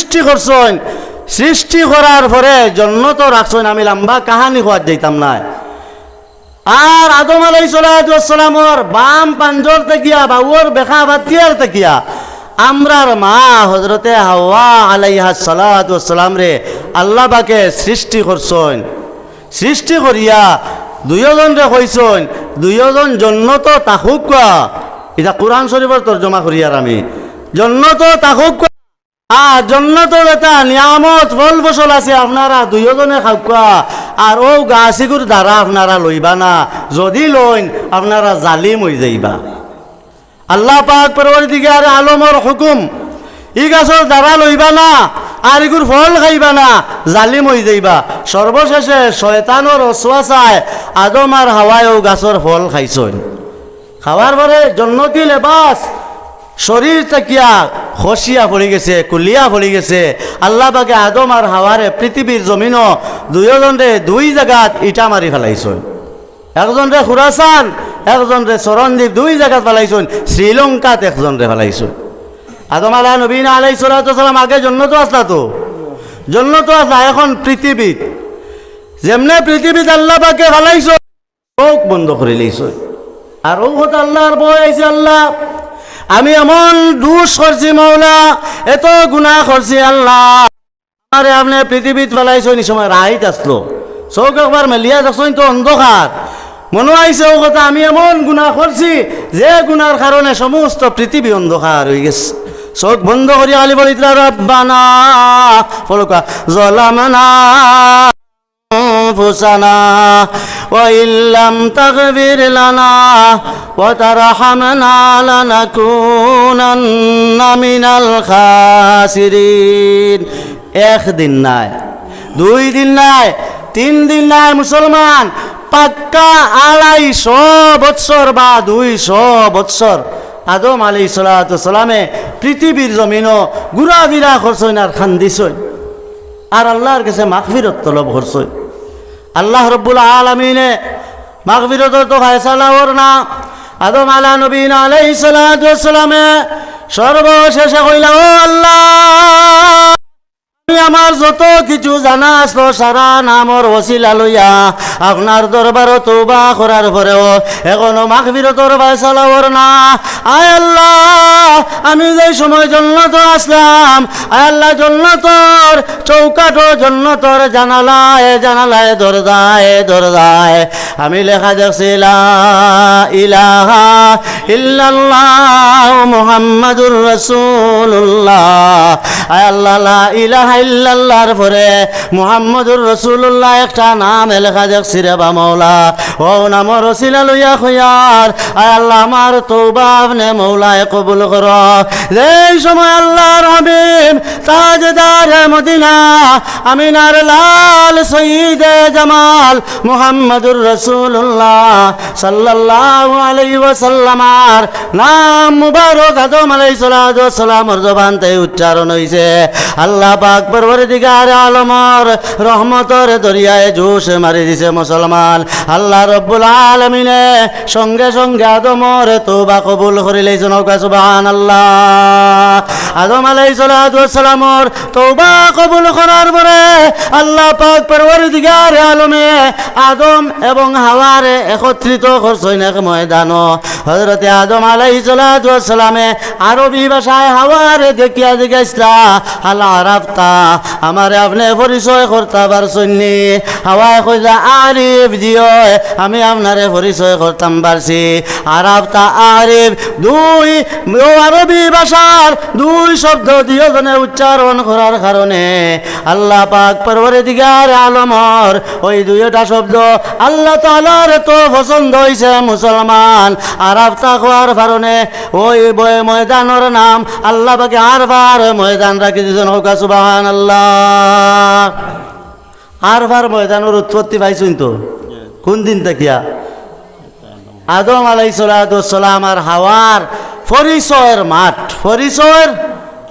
সৃষ্টি করছইন, সৃষ্টি করার পরে জন্নতো রাখছইন। আমি লম্বা কাহানি কওয়াত যাইতাম নায়। আর আদম আলাইহিস সালাতু ওয়াস সালামর বাম পাঞ্জর থাকিয়া, বাউর বেকা বাতিয়ার থাকিয়া আমরার মা হযরতে হাওয়া আলাইহাস সালাতু ওয়াস সালামরে আল্লাহ পাকে সৃষ্টি করছইন। সৃষ্টি করিয়া দুইওজনরে কইছইন, "দুইওজন জন্নতো থাকউক্কা।" ইটা কুরআন শরীফর তর্জমা করিয়ার আমি, "জন্নতো থাকউক্কা।" আর জন্নতো যেতা নিয়ামত ফল ফসল আছে, আপনারা দুইওজনে খাউক্কা, আর অউ গাছিগুর দ্বারা আপনারা লইবা না, যুদি লইন আপনারা জালিম অইযাইবা। আল্লাহ পাক পরওয়ারদিগারে আলমর হুকুম, ই গাছর দ্বারা লইবা না, আর ইগুর ফল খাইবা না, জালিম অইযাইবা। সর্বশেষে শয়তানর ওয়াসওয়াসায় আদম আর হাওয়ায় অউ গাছর ফল খাইছইন। খাওয়ার পরে জন্নতি লেবাস শরীর থাকিয়া খসিয়া পড়িগেছে, খুলিয়া পড়িগেছে। আল্লাহ পাকে আদম আর হাওয়ারে পৃথিবীর জমিনো দুইওজনরে দুই জাগাত ইটা মারি ফালাইছইন। একজনরে খুরাসান, একজনরে সরণদ্বীপ, দুই জাগাত ফালাইছইন। শ্রীলঙ্কাত একজনরে ফালাইছইন। আদম আলা নবীনা আলাইহিস সালাতু ওয়াস সালাম আগে জন্নতো আছলা তো, জন্নতো আছলা, এখন পৃথিবীত। যেমনে পৃথিবীত আল্লাহ পাকে ফালাইছইন, চউখ বন্ধ করিলাইছইন। আর অউ কথা আল্লাহর ভয় আইছে, "আল্লাহ, আমি এমন দুষ করছি মাওলা, এত গুনাহ করছি আল্লাহ, আমারে আপনে পৃথিবীত ফালাইছইন।" ই সময় রাইত আছলো, চউখ একবার মেলিয়া দেখছইন তো অন্ধকার। মনো আইছে অউ কথা, "আমি এমন গুনাহ করছি যে গুনার কারণে সমস্ত পৃথিবী অন্ধকার অইগেছে।" চউখ বন্ধ করিয়া খালি পড়িতরা, "রব্বানা," পড়ুক্কা, "যালামনা আনফুসানা ওয়া ইল্লাম তাগফির লানা ওয়া তারহামনা লানাকুনান্না মিনাল খাসিরিন।" একদিন নায়, দুইদিন নায়, তিনদিন নায়, মুসলমান, পাক্কা আড়াইশো বৎসর বা দুইশো বৎসর আদম আলাইহিস সালাতু ওয়াস সালামে পৃথিবীর জমিনো ঘুরাফিরা করছইন আর কান্দিছইন। আর আল্লাহর গেছে মাগফিরত তলব করছইন। আল্লাহ রব্বুল আলামিনে মাগফিরতর তো ফয়সালা করইন না। আদম আলা নবীনা আলাইহিস সালাতু ওয়াস সালামে সর্বশেষে কইলা, "ও আল্লাহ, আমি আমার যত কিছু জানা আছলো সারা নামর ওসিলা লইয়া আপনার দরবারো তওবা করার পরেও এখনো মাগফিরতর ফয়সালা করইন না।" আয় আল্লাহ, আমি যেই সময় জন্নতো আছলাম, আয় আল্লাহ, জন্নতর চৌকাঠো, জন্নতর জানালায় জানালায়, দরজায় দরজায় আমি লেখা দেখছি, "লা ইলাহা ইল্লাল্লাহ মুহাম্মাদুর রাসূলুল্লাহ।" আয় আল্লাহ, লা ইলাহা ইল্লাল্লাহর পরে মুহাম্মাদুর রাসূলুল্লাহ একটা নাম লেখা দেখছি রে বা মাওলা। অউ নামর ওসিলা লইয়া কইয়ার, আয় আল্লাহ, আমার তওবা আপনে মৌলায় কবুল করো। যেই সময় আল্লাহর হাবিব তাজদারে মদিনা, আমিনার লাল সঈদে জামাল মুহাম্মাদুর রাসূলুল্লাহ সাল্লাল্লাহু আলাইহি ওয়াসাল্লামর নাম মুবারক আদম আলাইহিস সালাতু ওয়াস সালামর জবান থাকি উচ্চারণ অইছে, আল্লাহ পাক পরওয়ারদিগারে আলমর রহমতর দরিয়ায় জোশ মারি দিছে মুসলমান। আল্লাহ রব্বুল আলামিনে সঙ্গে সঙ্গে আদমর তওবা কবুল করিলাইছইন। কউক্কা সুবহানাল্লাহ। আদম আলাইহিস সালাতু ওয়াস সালামর তওবা কবুল করার পরে আল্লাহ পাক পরওয়ারদিগারে আলমে আদম এবং হাওয়ারে একত্রিত করছইন এক ময়দানো। হযরতে আদম আলাইহিস সালাতু ওয়াস সালামে আরবি ভাষায় হাওয়ারে দেখিয়া জিগাইছলা, "হাল আরাফতা?" আমারে আপনে পরিচয় করতা পারছইন নি? হাওয়ায় কইলা, "আরিফ, জি অয়, আমি আপনারে পরিচয় করতাম পারছি।" আরাফতা, আরিফ, দুই, অউ আরবি ভাষার দুই শব্দ দুইওজনে উচ্চারণ করার কারণে আল্লাহ পাক পরওয়ারদিগারে আলমর অউ দুইওটা শব্দ আল্লাহ তাআলার তো পছন্দ অইছে মুসলমান। আরাফতা কওয়ার কারণে অউ বয় ময়দানর নাম আল্লাহ পাকে আরফার ময়দান রাখি দিছইন। কউক্কা সুবহানাল্লাহ। আরফার ময়দানর উৎপত্তি পাইছইন তো? কুন দিন থাকিয়া? আদম আলাইহিস সালাতু ওয়াস সালাম আর হাওয়ার পরিচয়র মাঠ, পরিচয়র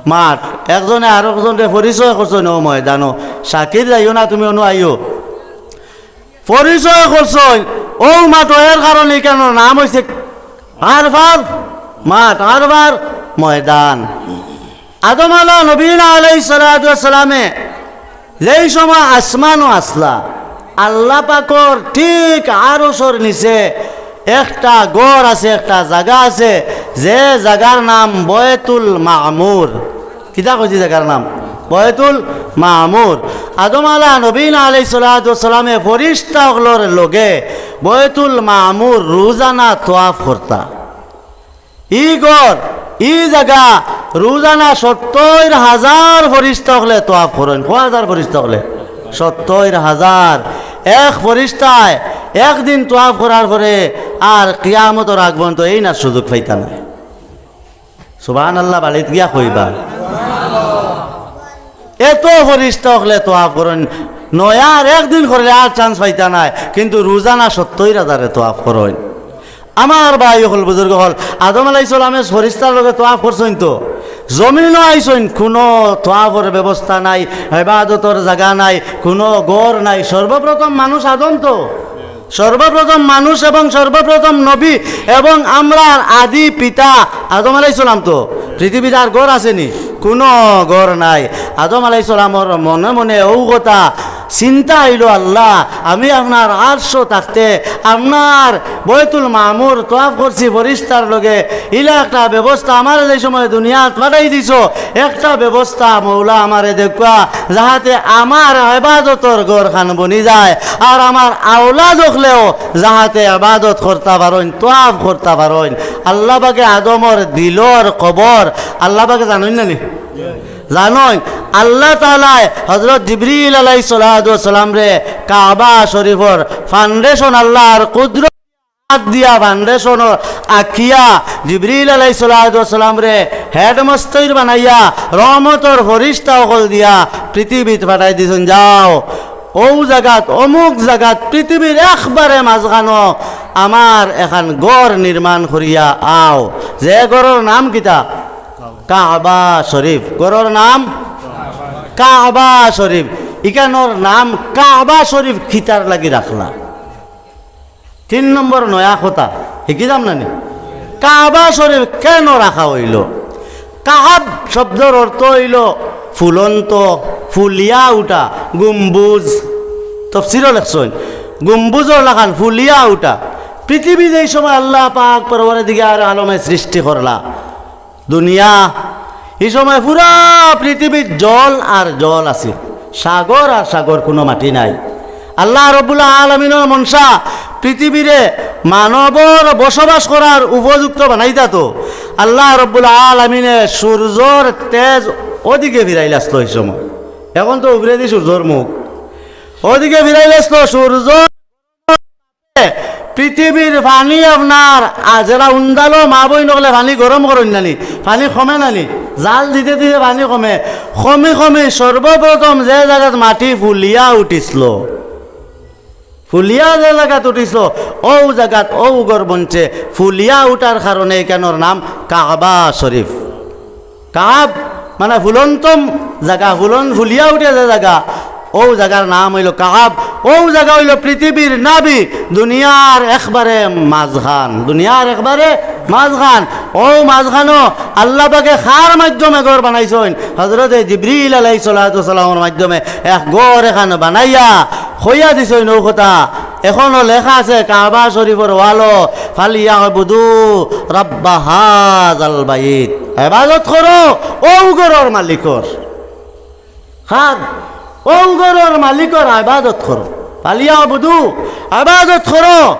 মাঠ। একজনে আরকজনরে পরিচয় করছইন অউ ময়দানো। শাকির, যাইও না তুমি, অনো আইও। পরিচয় করছইন অউ মাঠো, এর কারণে ইখানর নাম অইছে আরফার মাঠ, আরফার ময়দান। আদম আলা নবীনা আলাইহিস সালাতু ওয়াস সালামে যেই সময় আসমানো আছলা, আল্লাহ পাকর ঠিক আরশর নিচে একটা ঘর আছে, একটা জাগা আছে, যে জাগার নাম বয়তুল মামুর। কিতা কইছি জাগার নাম? বয়তুল মামুর। আদম আলা নবীনা আলাইহিস সালাতু ওয়াস সালামে ফিরিস্তা অকলর লগে বয়তুল মামুর রোজানা তওয়াফ করতা। ই ঘর, ই জাগা রোজানা সত্তইর হাজার ফিরিস্তা অকলে তওয়াফ করইন। কয় হাজার ফিরিস্তা অকলে? সত্তইর হাজার। এক ফিরিস্তায় একদিন তওয়াফ করার পরে আর কিয়ামতর আগ পর্যন্ত এইন আর সুযোগ পাইতা নায়। সুবহানাল্লাহ, বাড়িত গিয়া কইবা। এত ফিরিস্তা অকলে তোয়াফ করইন, নয়া আর একদিন করলে আর চান্স পাইতা নায়, কিন্তু রোজানা সত্তইর হাজারে তোয়াফ করইন। আমার ভাই অকল, বুজুর্গ অকল, আদম আলাইহিস সালামে ফিরিস্তার লগে তোয়াফ করছইন তো, জমিনো আইছইন, কুনু তোয়াফর ব্যবস্থা নাই, ইবাদতর জাগা নাই, কুনু ঘর নাই। সর্বপ্রথম মানুষ আদম তো, সর্বপ্রথম মানুষ এবং সর্বপ্রথম নবী এবং আমরার আদি পিতা আদম আলাইহিস সালাম তো। পৃথিবীত আর ঘর আছে নি? কুনু ঘর নাই। আদম আলাইহিস সালামর মনে মনে অউ কথা চিন্তা আইলো, "আল্লাহ, আমি আপনার আরশো থাকতে আপনার বাইতুল মামুর তোয়াফ করছি ফিরিস্তার লগে, ইলা একটা ব্যবস্থা আমারে যেই সময় দুনিয়াত পাঠাই দিছো, একটা ব্যবস্থা মৌলা আমারে দেউক্কা, যাহাতে আমার ইবাদতর ঘরখান বনি যায়, আর আমার আওলাদ অকলেও যাহাতে ইবাদত করতা পারইন, তোয়াফ করতা পারইন।" আল্লাহ পাকে আদমর দিলর খবর আল্লাহ পাকে জানইন না নি? জানইন। আল্লাহ তাআলায় হযরত জিবরিল আলাইহিস সালাতু ওয়াস সালামরে কাবা শরীফর ফাউন্ডেশন আল্লাহর কুদরত দিয়া ফাউন্ডেশন আকিয়া জিবরিল আলাইহিস সালাতু ওয়াস সালামরে হেডমাস্টার বানাইয়া রহমতর ফিরিস্তা অকল দিয়া পৃথিবীত পাঠাই দিছইন, "যাও, অউ জাগাত, অমুক জাগাত পৃথিবীর একবারে মাঝখানো আমার এখান ঘর নির্মাণ করিয়া আও।" যে ঘরর নাম কিতা? কাবা শরীফ। ঘরর নাম কাবা শরীফ। ইখানর নাম কাবা শরীফ কিতার লাগি রাখলা? তিন নম্বর নয়া কথা, হিকি যাম না নি? কাবা শরীফ কেন রাখা অইলো? কাব শব্দর অর্থ অইলো ফুলন্ত, ফুলিয়া উঠা, গম্বুজ। তফসিরো লেখছইন, গম্বুজর লাখান ফুলিয়া উঠা। পৃথিবী যেই সময় আল্লাহ পাক পরওয়ারদিগার আলমে সৃষ্টি করলা, দুনিয়া, ই সময় পুরা পৃথিবীত জল আর জল আছিল, সাগর আর সাগর, কুনু মাটি নাই। আল্লাহ রব্বুল আলামিনর মনশা পৃথিবীরে মানবর বসবাস করার উপযুক্ত বানাইতা তো আল্লাহ রব্বুল আলামিনে সূর্যর তেজ অদিকে ফিরাইলাছলো ই সময়। এখন তো উপরেদি সূর্যর মুখ, অদিকে ফিরাইলাছলো সূর্য পৃথিবীর পানি আপনার, আ, যেরা উন্দালো মা বইন অকলে পানি গরম করইন না নি, পানি কমে না নি, জাল দিতে দিতে পানি কমে, কমি কমি সর্বপ্রথম যে জাগাত মাটি ফুলিয়া উঠিছলো, ফুলিয়া যে জাগাত উঠিছলো, অউ জাগাত অউ ঘর বনছে, ফুলিয়া উঠার কারণে ইখানর নাম কাবা শরীফ। কাব মানে ফুলন্ত জাগা, ফুলন ফুলিয়া উঠে যে জাগা, অউ জাগার নাম অইলো কাব। অউ জাগা অইলো পৃথিবীর নাভি, দুনিয়ার একবারে মাঝখান, দুনিয়ার একবারে মাঝখান। অউ মাঝখানো আল্লাহ পাকে কার মাধ্যমে ঘর বানাইছইন? হযরতে জিবরিল আলাইহিস সালাতু ওয়াস সালামর মাধ্যমে এক ঘর এখান বানাইয়া কইয়া দিছইন অউ কথা। এখনো লেখা আছে কাবা শরীফর ওয়ালো, "ফালিয়াবুদু রাব্বা হাযাল বাইত।" ইবাদত করো অউ ঘরর মালিকর। কার? অউ ঘরর মালিকর ইবাদত করো। "ফালিয়াবুদু", ইবাদত করো,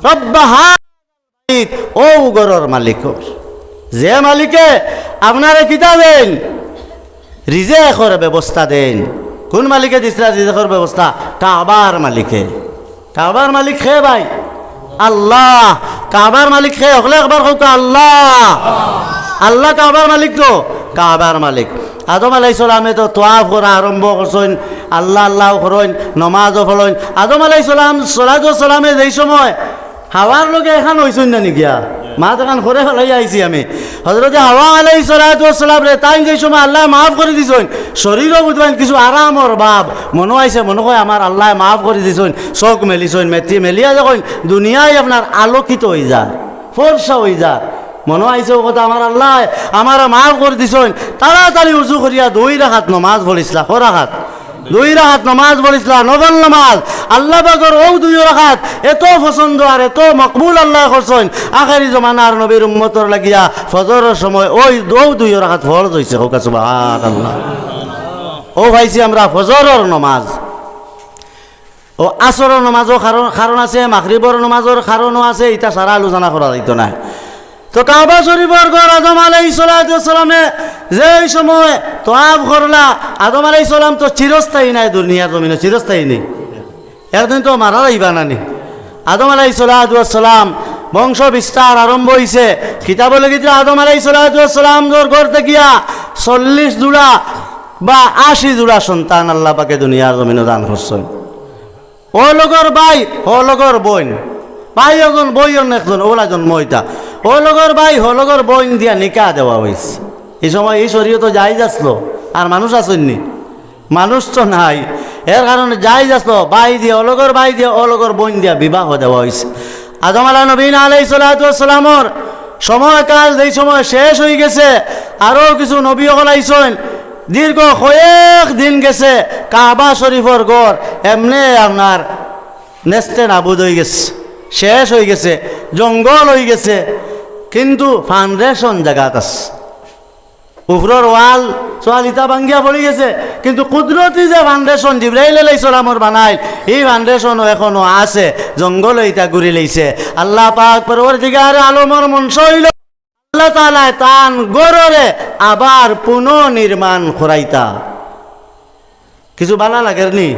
"রাব্বা হাযাল বাইত", অউ ঘরর মালিকর। যে মালিকে আপনারে কিতা দেইন? রিজেকর ব্যবস্থা দেইন। কুন মালিকে দিছলা রিজেকর ব্যবস্থা? কাবার মালিকে। কাবার মালিক কে ভাই? আল্লাহ। কাবার মালিক কে? হকলে একবার কউক্কা, আল্লাহ। আল্লাহ কাবার মালিক তো? কাবার মালিক। আদম আলাইহিস সালামে তো তোয়াফ করা আরম্ভ করছইন, আল্লাহ আল্লাহ করইন, নমাজও পড়ইন। আদম আলাইহিস সালাম, সালাতু ওয়াস সালামে যেই সময় হাওয়ার লগে এখান অইছইন না নি গিয়া? মাত এখান করে ফালাইয়া আইছি আমি। হযরতে হাওয়া আলাইহিস সালাতু ওয়াস সালামরে তাইন যেই সময় আল্লায় মাফ করি দিছইন, শরীরও বুঝবাইন কিছু আরামর ভাব। মনো আইছে, মনো কয় আমার আল্লায় মাফ করি দিছইন, চউখ মেলিছইন, মেথি মেলিয়া যখন দুনিয়াই আপনার আলোকিত অইযার, ফর্সা অইযার, মনো আইছে অউ কথা আমার আল্লায় আমারে মাফ করি দিছইন। তাড়াতাড়ি উজু করিয়া দুই রাকাত নমাজ পড়িছলা, কয় রাকাত? দুই রাকাত নমাজ পড়িছলা, নফল নমাজ। আল্লাহ পাকর অউ দুই রাকাত এত পছন্দ আর এত মকবুল আল্লায় করছইন, আখেরি জমানার নবীর উম্মতর লাগিয়া ফজরর সময় অউ, অউ দুই রাকাত ফরজ অইছে। কউক্কা সুবহানাল্লাহ। অউ পাইছি আমরা ফজরর নমাজ। অউ আসরর নমাজও কারণ, কারণ আছে, মাগরিবর নমাজর কারণও আছে, ইতা সারা আলোচনা করা যাইতো নায়। তো কাবা শরীফর ঘর আদম আলাইহিস সালাতু ওয়াস সালামে যেই সময় তোয়াফ করলা, আদম আলাইহিস সালাম তো চিরস্থায়ী নায়, দুনিয়ার জমিনো চিরস্থায়ী নি। একদিন তো মারা যাইবা না নি। আদম আলাইহিস সালাতু ওয়াস সালাম বংশ বিস্তার আরম্ভ অইছে। কিতাবো লেখছে আদম আলাইহিস সালাতু ওয়াস সালামর ঘর থাকিয়া চল্লিশ জোড়া বা আশি জোড়া সন্তান আল্লাহ পাকে দুনিয়ার জমিনো দান করছইন। অউ লগর ভাই, অউ লগর বইন, ভাই একজন, বইন একজন, অউলা জন্ম অইতা। অউ লগর ভাই, অউ লগর বইন দিয়া নিকাহ দেওয়া অইছে। ই সময় ই শরীয়তো জায়েজ আছলো, আর মানুষ আছইন নি? মানুষ তো নাই, এর কারণে জায়েজ আছলো, ভাই দিয়া, অউ লগর ভাই দিয়া, অউ লগর বইন দিয়া বিবাহ দেওয়া অইছে। আদম আলা নবীন আলাইহিস সালাতু ওয়াস সালামর সময়কাল যেই সময় শেষ অইগেছে, আরও কিছু নবী অকল আইছইন, দীর্ঘ কয়েক দিন গেছে, কাবা শরীফর ঘর এমনে আপনার নেস্তে নাবুদ অইগেছে, শেষ অইগেছে, জঙ্গল অইগেছে, কিন্তু foundation জাগাত আছে। উপরর ওয়াল সোয়াল ইতা ভাঙ্গিয়া পড়িগেছে, কিন্তু কুদরতি যে foundation জিব্রাইল আলাইহিস সালামর বানাইল, ই foundationও এখনো আছে, জঙ্গলে ইতা ঘুরি লইছে। আল্লাহ পাক পরওয়ারদিগারে আলমর মনশা অইলো আল্লাহ তাআলায় তান ঘররে আবার পুনর্নির্মাণ করাইতা। কিছু ভালা লাগের নি?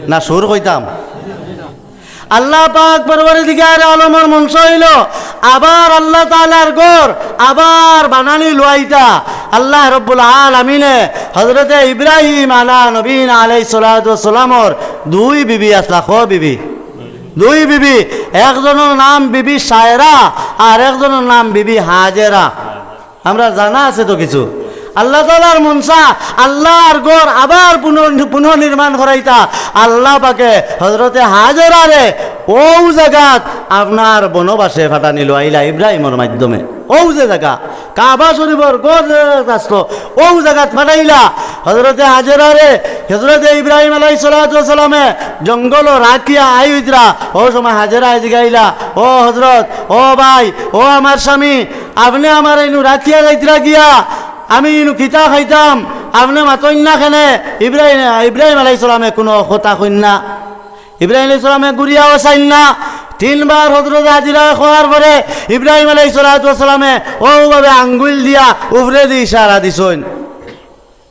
না সুর কইতাম? আল্লাহ পাক পরওয়ারদিগারে আলমর মনশা অইলো আবার আল্লাহ তাআলার ঘর আবার বানানি লওয়াইতা। আল্লাহ রব্বুল আলামিনে হযরতে ইব্রাহিম আলা নবীনা আলাইহিস সালাতু ওয়াস সালামর দুই বিবি আছলা, ক বিবি? দুই বিবি, একজনর নাম বিবি সায়রা আর একজনর নাম বিবি হাজেরা। আমরা জানা আছে তো কিছু। আল্লাহ তাআলার মনশা, আল্লাহর ঘর আবার পুনর-, পুনর্নির্মাণ করাইতা। আল্লাহ পাকে হযরতে হাজেরারে অউ জাগাত আপনার বনবাসে পাঠানি লওয়াইলা ইব্রাহিমর মাধ্যমে। অউ যে জাগা, কাবা শরীফর ঘর যে জাগাত আছলো, অউ জাগাত পাঠাইলা। হযরতে হাজেরারে হযরতে ইব্রাহিম আলাইহিস সালাতু ওয়াস সালামে জঙ্গলো রাখিয়া আইতরা। অউ সময় হাজেরায় জিগাইলা, "ও হযরত, ও ভাই, ও আমার স্বামী, আপনে আমারে ইনু রাখিয়া যাইতরা গিয়া, আমি ইনু কিতা খাইতাম? আপনে মাতইন না কেনে?" ইব্রাহিম, ইব্রাহিম আলাইহিস সালামে কুনু কথা কইন না। ইব্রাহিম আলাইহিস সালামে ঘুরিয়াও চাইন না। তিনবার হযরতে হাজেরায় কওয়ার পরে ইব্রাহিম আলাইহিস সালাতু ওয়াস সালামে অউভাবে আঙ্গুল দিয়া উপরেদি ইশারা দিছইন।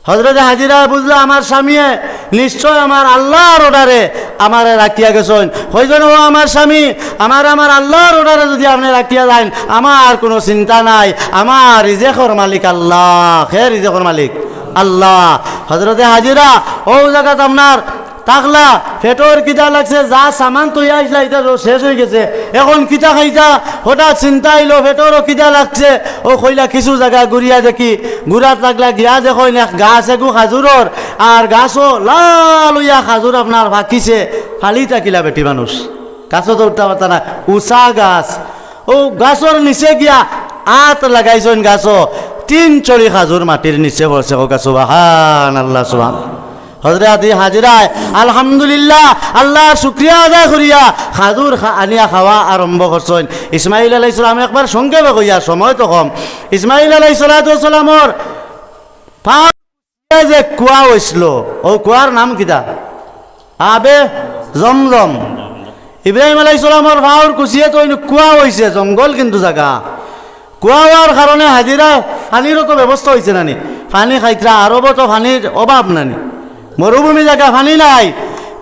হযরতে হাজেরায় বুঝলা, আমার স্বামীয়ে নিশ্চয় আমার আল্লাহর অর্ডারে আমারে রাখিয়া গেছইন। কইছইন, "ও আমার স্বামী, আমারে আমার আল্লাহর অর্ডারে যুদি আপনে রাখিয়া যাইন, আমার কুনু চিন্তা নাই, আমার রিজেকর মালিক আল্লাহ।" কে রিজেকর মালিক? আল্লাহ। হযরতে হাজেরা অউ জাগাত আপনার থাকলা, পেটর খিদা লাগছে, যা সামান থইয়া আইছলা, ইতা তো শেষ অইগেছে। এখন কিতা খাইতা? হঠাৎ চিন্তা আইলো, পেটরও খিদা লাগছে। অউ কইলা, "কিছু জাগা ঘুরিয়া দেখি।" ঘুরাত লাগলা, গিয়া দেখইন এক গাছ এগু খাজুরর, আর গাছো লাল অইয়া খাজুর আপনার পাকিছে। ফালিতা কিলা বেটি মানুষ, গাছো তো উঠতা পারতা না, উচা গাছ। অউ গাছর নিচে গিয়া আত লাগাইছইন গাছো, তিন ছড়ি খাজুর মাটির নিচে পড়ছে। কউক্কা সুবহানাল্লাহ, সুবহান। হযরতে হাজেরায় আলহামদুলিল্লাহ, আল্লাহর শুকরিয়া আদায় করিয়া খাজুর খা-, আনিয়া খাওয়া আরম্ভ করছইন। ইসমাইল আলাইহিস সালাম, একবার সংক্ষেপে কইয়ার, সময় তো কম। ইসমাইল আলাইহিস সালাতু ওয়াস সালামর পা যে কুয়া অইছলো, অউ কুয়ার নাম কিতা? আবে জমজম। ইব্রাহিম আলাইহিস সালামর পাওর কুচিয়ে তো অইন কুয়া অইছে, জঙ্গল কিন্তু জাগা। কুয়া অওয়ার কারণে হাজেরা, পানিরও তো ব্যবস্থা অইছে না নি? পানি খাইতরা, আরবো তো পানির অভাব না নি? মরুভূমি জাগা, পানি নাই।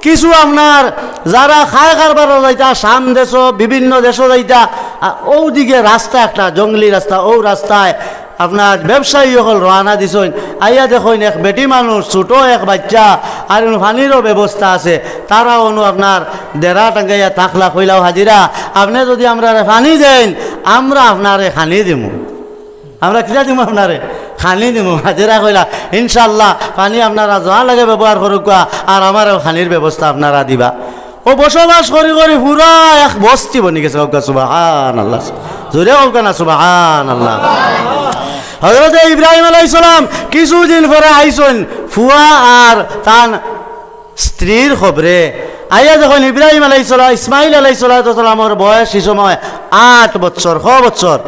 কিছু আপনার যারা খায় কারবারো যাইতা, শাম দেশো, বিভিন্ন দেশো যাইতা, আ, অউ দিকে রাস্তা একটা, জঙ্গলি রাস্তা, অউ রাস্তায় আপনার ব্যবসায়ী অকল রওয়ানা দিছইন, আইয়া দেখইন এক বেটি মানুষ, ছোট এক বাইচ্চা, আর অনো পানিরও ব্যবস্থা আছে। তারা অনো আপনার ডেরা টাঙ্গাইয়া থাকলা, কইলা, "ও হাজেরা, আপনে যুদি আমরারে পানি দেইন, আমরা আপনারে খানি দিমু।" "আমরা কিতা দিমু আপনারে?" "খানি দিমু।" হাজেরা কইলা, "ইনশাআল্লাহ, পানি আপনারা যা লাগে ব্যবহার করউক্কা, আর আমারেও খানির ব্যবস্থা আপনারা দিবা।" অউ বসবাস করি করি পুরা এক বস্তি বনিগেছে। কউক্কা সুবহানাল্লাহ। জোরে কউক্কা না সুবহানাল্লাহ। হযরতে ইব্রাহিম আলাইহিস সালাম কিছুদিন পরে আইছইন, ফুয়া আর তান স্ত্রীর কবরে। আইয়া দেখইন ইব্রাহিম আলাইহিস সালাম, ইসমাইল আলাইহিস সালাতু ওয়াস সালামর বয়স ই সময় আট বছর। ক বছর?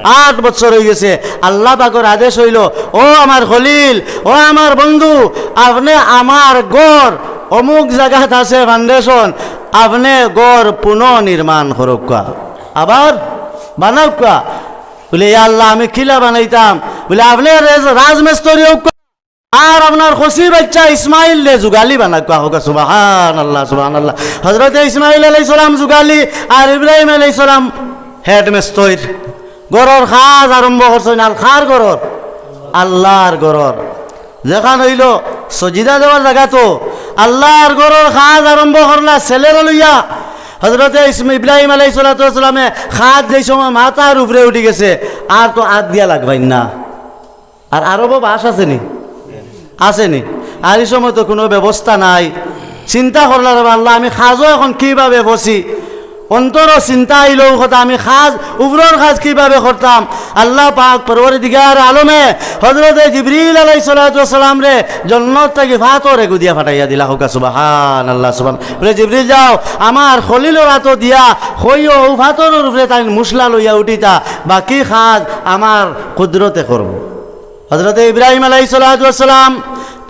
আট বছর অইগেছে। আল্লাহ পাকর আদেশ অইলো, "ও আমার খলিল, ও আমার বন্ধু, আপনে আমার ঘর অমুক জাগাত আছে foundation, আপনে ঘর পুনর্নির্মাণ করউক্কা, আবার বানাউক্কা।" বুলে, "ইয়া আল্লাহ, আমি কিলা বানাইতাম?" বুলে, "আপনে রেজ-, রাজমিস্ত্রি অউক্কা।" আর আপনার কচি বাইচ্চা ইসমাইলরে যুগালি বানাউক্কা। কউক্কা সুবহানাল্লাহ, সুবহানাল্লাহ। হযরতে ইসমাইল আলাইহিস সালাম যুগালি, আর ইব্রাহিম আলাইহিস সালাম হেডমিস্ত্রি। ঘরর কাজ আরম্ভ করছইন। আর কার ঘরর? আল্লাহর ঘরর। যেখান অইলো সজিদা দেওয়ার জাগাত আল্লার ঘরর কাজ আরম্ভ করলা ছেলেরে লইয়া। হজরতে ইসম-, ইব্রাহিম আলাইহিস সালাতু ওয়াস সালামে কাজ যেই সময় মাথার উপরে উঠি গেছে, আর তো আত দিয়া লাগবাইন না। আর আরবো বাঁশ আছে নি? আছে নি? আর ই সময় তো কুনু ব্যবস্থা নাই। চিন্তা করলা, "রে আল্লাহ, আমি কাজো এখন কিভাবে ফসি?" অন্তরো চিন্তা আইলো কথা, "আমি কাজ, উপরর কাজ কিভাবে করতাম?" আল্লাহ পাক পরওয়ারদিগার আলমে হজরতে জিবরিল আলাইহিস সালাতু ওয়াস সালামরে জন্নত থাকি ফাতর এগু দিয়া ফাটাইয়া দিলা। কউক্কা সুবহানাল্লাহ, সুবহান। বলে, "জিবরিল যাও, আমার খলিলর আতো দিয়া কইও, অউ ফাতরর উপরে তাইন মুসলা লইয়া উঠিতা, বাকি কাজ আমার কুদরতে করবো।" হজরতে ইব্রাহিম আলাইহিস সালাতু ওয়াস সালাম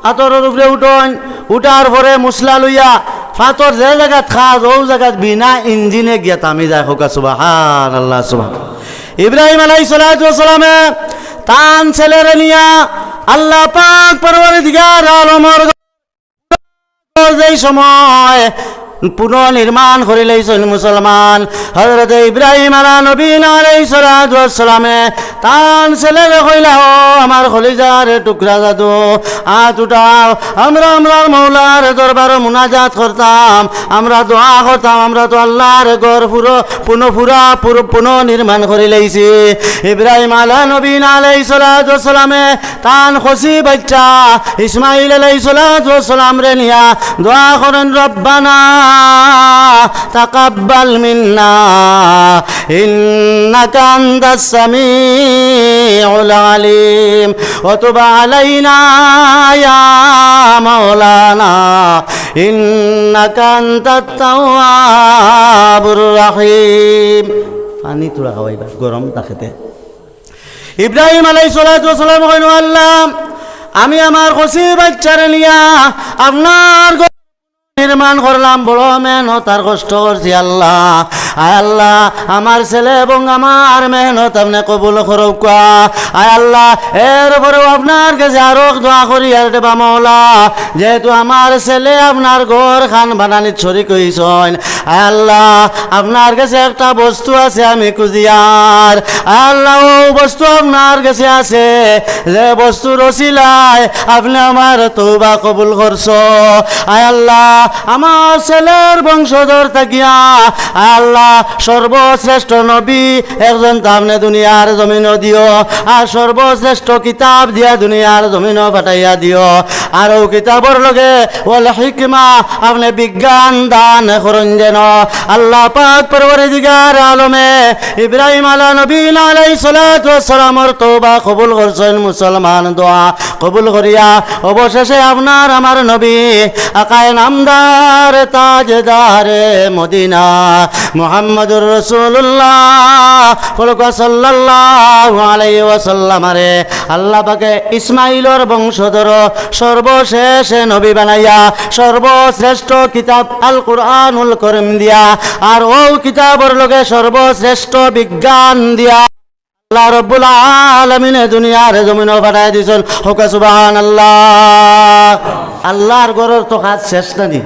ফাতরর উপরে উঠইন, উঠার পরে মুসলা লইয়া ফাতর যে জাগাত কাজ, অউ জাগাত বিনা ইঞ্জিনে গিয়া থামি যায়। কউক্কা সুবহানাল্লাহ, সুবহান। ইব্রাহিম আলাইহিস সালাতু ওয়াস সালামে তান ছেলেরে নিয়া আল্লাহ পাক পরওয়ারদিগার আলমর যেই সময় পুনর্নির্মাণ করিলাইছইন মুসলমান, হজরতে ইব্রাহিম আলা নবীনা আলাইহিস সালাতু ওয়াস সালামে তান ছেলেরে কইলা, "ও আমার কলিজার টুকরা জাদু, আত উঠাও, আমরা আমরার মৌলার দরবারো মুনাজাত করতাম, আমরা দোয়া করতাম, আমরা তো আল্লার ঘর পুরো পুনঃ পুরা পুরো পুনর্নির্মাণ করিলাইছি।" ইব্রাহিম আলা নবীনা আলাইহিস সালাতু ওয়াস সালামে তান কচি বাইচ্চা ইসমাইল আলাইহিস সালাতু ওয়াস সালামরে নিয়া দোয়া করইন, "রব্বানা তাকাব্বাল মিন্না ইন্নাকা আনতাস সামিউল আলিম ওয়া তুব আলাইনা ইয়া মাওলানা ইন্নাকা আনতাত তাওয়াবুর রাহিম।" পানি থুড়া খাওয়াইবা, গরম থাকেতে। ইব্রাহিম আলাইহিস সালাতু ওয়াস সালাম কইন, "আল্লাহ, আমি আমার কচি বাইচ্চারে নিয়া আপনার ঘর নির্মাণ করলাম, বড় মেহনত আর কষ্ট করছি আল্লাহ। আয় আল্লাহ, আমার ছেলে এবং আমার মেহনত আপনে কবুল করউক্কা। আয় আল্লাহ, এরপরেও আপনার গেছে আরো দোয়া করি আর দেবা মৌলা, যেহেতু আমার ছেলে আপনার ঘর খান বানানিত শরিক অইছইন, আয় আল্লাহ, আপনার গেছে একটা বস্তু আছে আমি খুজিয়ার। আয় আল্লাহ, অউ বস্তু আপনার গেছে আছে, যে বস্তুর উছিলায় আপনে আমার তওবা কবুল করছো। আয় আল্লাহ, আমার ছেলের বংশধর থাকিয়া, আয় আল্লাহ, সর্বশ্রেষ্ঠ নবী একজন তা আপনে দুনিয়ার জমিনো দিও, আর সর্বশ্রেষ্ঠ কিতাব দিয়া দুনিয়ার জমিনো পাঠাইয়া দিও, আর অউ কিতাবর লগে ওয়াল হিকমা, আপনে বিজ্ঞান দান করইন যেন।" আল্লাহ পাক পরওয়ারদিগার আলমে ইব্রাহিম আলা নবীনা আলাইহিস সালাতু ওয়াস সালামর তওবা কবুল করছইন, মুসলমান দোয়া কবুল করিয়া অবশেষে আপনার আমার নবী আকায়ে নামদার তাজদারে মদিনা মুহাম্মদুর রাসূলুল্লাহ কউক্কা সাল্লাল্লাহু আলাইহি ওয়াসাল্লামরে আল্লাহ পাকে ইসমাইলর বংশধর সর্বশেষ নবী বানাইয়া সর্বশ্রেষ্ঠ কিতাব আল কুরআনুল করিম দিয়া আর অউ কিতাবর লগে সর্বশ্রেষ্ঠ বিজ্ঞান দিয়া আল্লাহ রব্বুল আলামিনে দুনিয়ার জমিনো পাঠাই দিছইন। কউক্কা সুবহানাল্লাহ। আল্লার ঘরর তো কাজ শেষ নানি,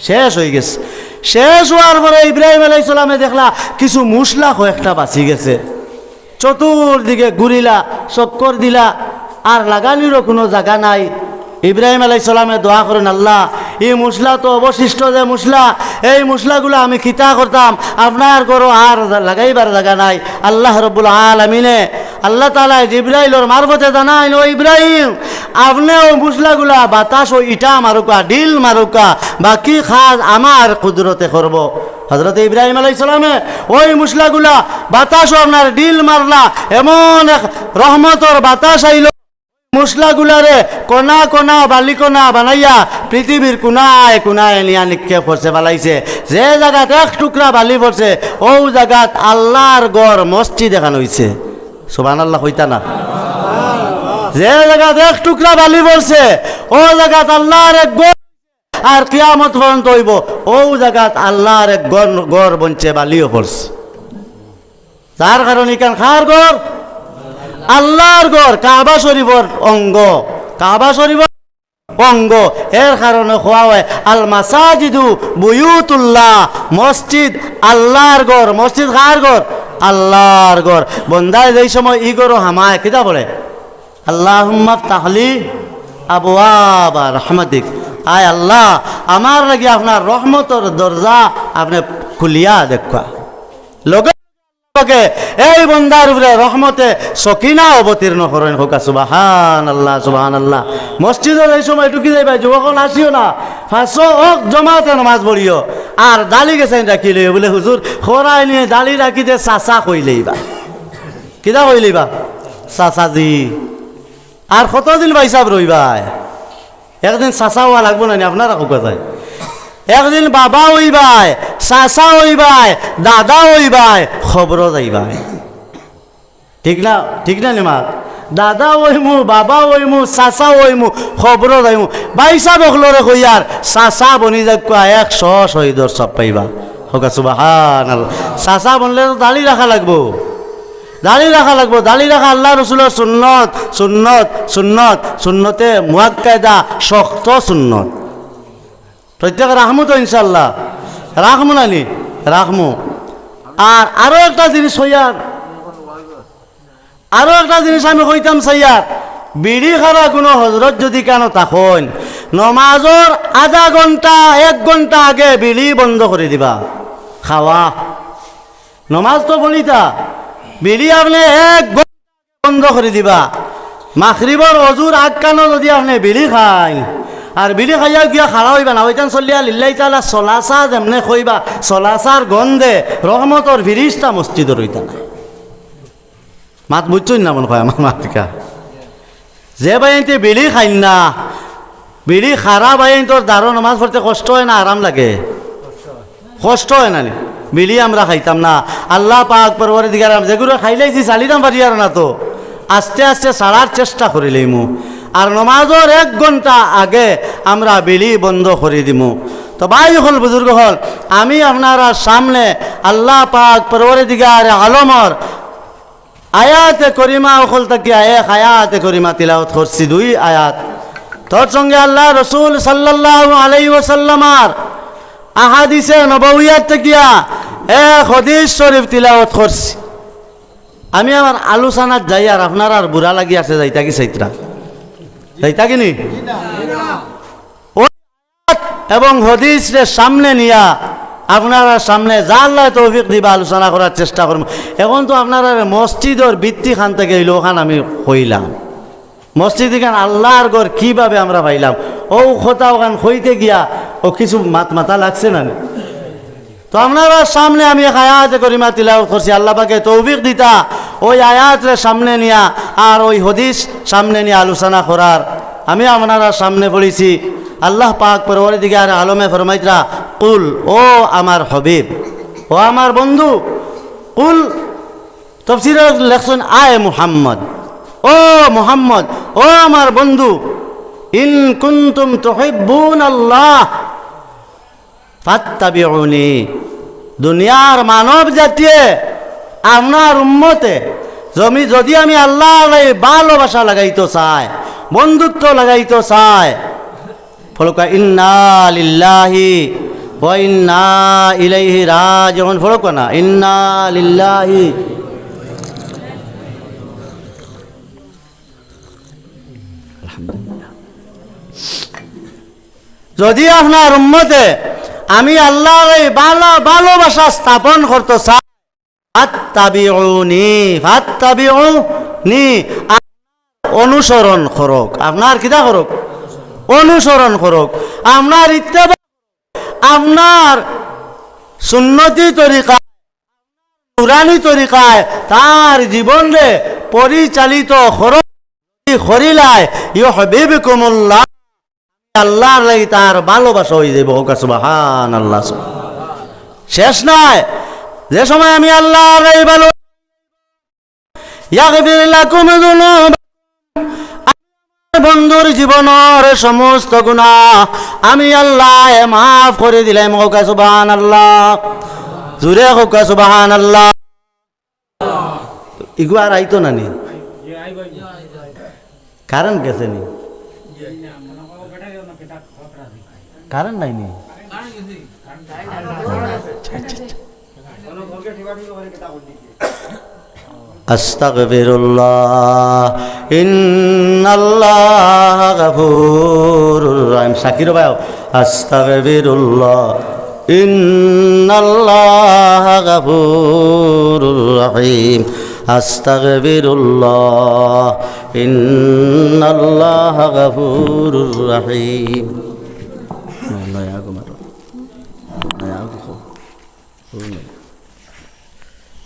শেষ অইগেছে। শেষ অওয়ার পরে ইব্রাহিম আলাইহিস সালামে দেখলা কিছু মুসলা কয়েকটা বাচি গেছে। চতুর্দিকে ঘুরিলা, চক্কর দিলা, আর লাগানিরও কুনু জাগা নাই। ইব্রাহিম আলাইহিস সালামে দোয়া করইন, "আল্লাহ, ই মুসলা তো অবশিষ্ট যে মুসলা, এই মুসলাগুলা আমি কিতা করতাম, আপনার ঘরো আর লাগাইবার জাগা নাই।" আল্লাহ রব্বুল আলামিনে, আল্লাহ তাআলায় জিব্রাইলর মারফতে জানাইন, "ও ইব্রাহিম, আপনে অউ মুসলাগুলা বাতাসো ইটা মারউক্কা, ঢিল মারউক্কা, বাকি কাজ আমার কুদরতে করবো।" হযরতে ইব্রাহিম আলাইহিস সালামে অউ মুসলাগুলা বাতাসো আপনার ঢিল মারলা, এমন এক রহমতর বাতাস আইলো, মুসলাগুলারে কণা কণা, বালিকণা বানাইয়া পৃথিবীর কুনায় কুনায় নিয়া নিক্ষেপ করছে, ফালাইছে। যে জাগাত এক টুকরা বালি পড়ছে, অউ জাগাত আল্লার ঘর মসজিদ এখান অইছে। সুবহানাল্লাহ কইতা না? যে জাগাত এক টুকরা বালি পড়ছে, অউ জাগাত আল্লার এক ঘর, আর কিয়ামত পর্যন্ত অইবো, অউ জাগাত আল্লার এক ঘর, ঘর বনছে, বালিও পড়ছে। যার কারণে ইখান কার ঘর? আল্লার ঘর, কাবা শরীফর অঙ্গ, কাবা শরীফর অঙ্গ। এর কারণে কওয়া অয়, "আল মাসাজিদু বুয়ুতুল্লাহ", মসজিদ আল্লার ঘর। মসজিদ কার ঘর? আল্লার ঘর। বন্দায় যেই সময় ই ঘরো হামায়, কিতা পড়ে? "আল্লাহুম্মা ইফতাহলি আবওয়াবা রাহমাতিক। আয় আল্লাহ, আমার লাগি আপনার রহমতর দরজা আপনে খুলিয়া দেউক্কা। লগে লগে এই বন্দার উপরে রহমতে সকিনা অবতীর্ণ করইন। কউক্কা সুবহানাল্লাহ, সুবহানাল্লাহ। মসজিদো এই সময় ঢুকি যাইবা, যুবক অকল আসিও না, পাঁচো অক্ত জমাতে নমাজ পড়িও, আর দাড়ি গেছাইন রাখিলিও। বুলে, "হুজুর, খরাইনি দাড়ি রাখিতে চাচা কইলাইবা।" কিতা কইলাইবা? চাচাজি। আর কতদিন ভাইসাব রইবায়? একদিন চাচা অওয়া লাগবো না নি? আপনারা কউক্কা চাই। একদিন বাবা অইবায়, চাচা অইবায়, দাদা অইবায়, কবরো যাইবায়। ঠিক না? ঠিক না নি মাত? দাদা অইমু, বাবা অইমু, চাচা অইমু, কবরো যাইমু। ভাইসাব অকলরে কইয়ার, চাচা বনি যাউক্কা একশো শহীদর সওয়াব পাইবা। কউক্কা সুবহানাল্লাহ। চাচা বনলে তো দাড়ি রাখা লাগবো। দাড়ি রাখা লাগবো, দাড়ি রাখা আল্লাহ রসুলর সুন্নত, সুন্নত, সুন্নত, সুন্নতে মুআক্কাদা, শক্ত সুন্নত। প্রত্যেকে রাখমু তো ইনশাআল্লাহ? রাখমু না নি? রাখমু। আর আরো একটা জিনিস কইয়ার, আরো একটা জিনিস আমি কইতাম চাইয়ার, বিড়ি খারা কুনু হজরত যুদি কানো থাকইন, নমাজর আধা ঘন্টা, এক ঘন্টা আগে বিড়ি বন্ধ করি দিবা খাওয়া। নমাজ তো পড়িতা, বিড়ি আপনে এক ঘন্টা বন্ধ করি দিবা। মাগরিবর অজুর আগ কানো যুদি আপনে বিড়ি খাইন, আর বিড়ি খাইয়া গিয়া খাড়া অইবা না, অইতান চলিয়া লিল্লাহি তাআলা সলাসা যেমনে কইবা, সলাসার গন্ধে রহমতর ফিরিস্তা মসজিদো রইতা নায়। মাত বুঝছইন না মনে কয় আমার মাতকা? যে ভাইয়াইন্তে বিড়ি খাইন না, বিড়ি খারা ভাইয়াইন্তর দ্বারো নমাজ পড়তে কষ্ট অয় না আরাম লাগে? কষ্ট অয় না নি? বিড়ি আমরা খাইতাম না। আল্লাহ পাক পরওয়ারদিগার আলম যেগুরে খাইলাইছি ছাড়িতাম পারিয়ার না তো, আস্তে আস্তে ছাড়ার চেষ্টা করিলাইমু। আর নমাজর এক ঘন্টা আগে আমরা বিড়ি বন্ধ করি দিমু। তো ভাই অকল, বুজুর্গ অকল, আমি আপনারার সামনে আল্লাহ পাক পরওয়ারদিগার আলমর আয়াতে করিমা অকল থাকিয়া এক আয়াতে করিমা তিলাওয়াত করছি, দুই আয়াত। তার সঙ্গে আল্লাহ রসুল সাল্লাল্লাহু আলাইহি ওয়াসাল্লামর আহাদিসে নববিয়াত থাকিয়া এক হাদিস শরীফ তিলাওয়াত করছি। আমি আমার আলোচনাত যাইয়ার আপনারার বুরা লাগি আছে, যাইতা কি চাইতরা? যাইতা কি নি? ও এবং হাদিসরে সামনে নিয়া আপনারার সামনে যা আল্লায় তৌফিক দিবা আলোচনা করার চেষ্টা করমু। এখন তো আপনারারে মসজিদর ভিত্তি খান থাকি অইলো অখান আমি কইলাম। মসজিদ ইখান আল্লার ঘর কিভাবে আমরা পাইলাম? অউ কথা অখান কইতে গিয়া অউ কিছু মাত মাতা লাগছে না নি? তো আপনারার সামনে আমি এক আয়াতে করিমা তিলাওয়াত করছি, আল্লাহ পাকে তৌফিক দিতা অউ আয়াতরে সামনে নিয়া আর অউ হাদিস সামনে নিয়া আলোচনা করার। আমি আপনারার সামনে পড়ছি, আল্লাহ পাক পরওয়ারদিগার আলমে ফরমাইতরা, "কুল", ও আমার হাবিব, ও আমার বন্ধু, "কুল", তফসিরে লেখছইন, "আয় মুহাম্মদ, ও মুহাম্মদ, ও আমার বন্ধু, ইন কুনতুম তুহিব্বুনাল্লাহ, ফাত্তাবিউনি।" দুনিয়ার মানব জাতিয়ে, আপনার উম্মতে, জমি-, যদি আমি আল্লার লাগি ভালোবাসা লাগাইতো চাই, বন্ধুত্ব লাগাইতো চাই, ফড়ক্কা, "ইন্না লিল্লাহি ওয়া ইন্না ইলাইহি রাজিউন।" ফড়ক্কা না, "ইন্না লিল্লাহি।" আলহামদুলিল্লাহ। যদি আপনার উম্মতে আমি আল্লার এই ভালা-, ভালোবাসা স্থাপন করতো চাই, ফাত্তাবিউনি, ফাত্তাবিউনি, আ-, অনুসরণ করউক। আপনার কিতা করউক? অনুসরণ করউক। আপনার ইত্তেবা, আপনার সুন্নতি তরিকা, নুরানি তরিকায় তার জীবনরে পরিচালিত করো-, করিলায়, ইউহবিবকুমুল্লাহ, আল্লার লাগি তার ভালোবাসা অইযাইবো। কউক্কা সুবহানাল্লাহ। শেষ নাই, যে সময় আমি আল্লার লাগি ভালো ইয়াগফির লাকুম যুনুবাকুম। বন্ধুর জীবনর সমস্ত গুনাহ আমি আল্লায় মাফ করি দিলাইমু। কউক্কা সুবহানাল্লাহ। জুরে কউক্কা সুবহানাল্লাহ। ইগু আর আইতো না নি? কারেন্ট গেছে নি? কারেন্ট নাই নি? আস্তাগফিরুল্লাহ, ইন্নাল্লাহা غفور رحيم. শাকির ভাই, أستغفر الله إن الله غفور رحيم. أستغفر الله إن الله غفور رحيم.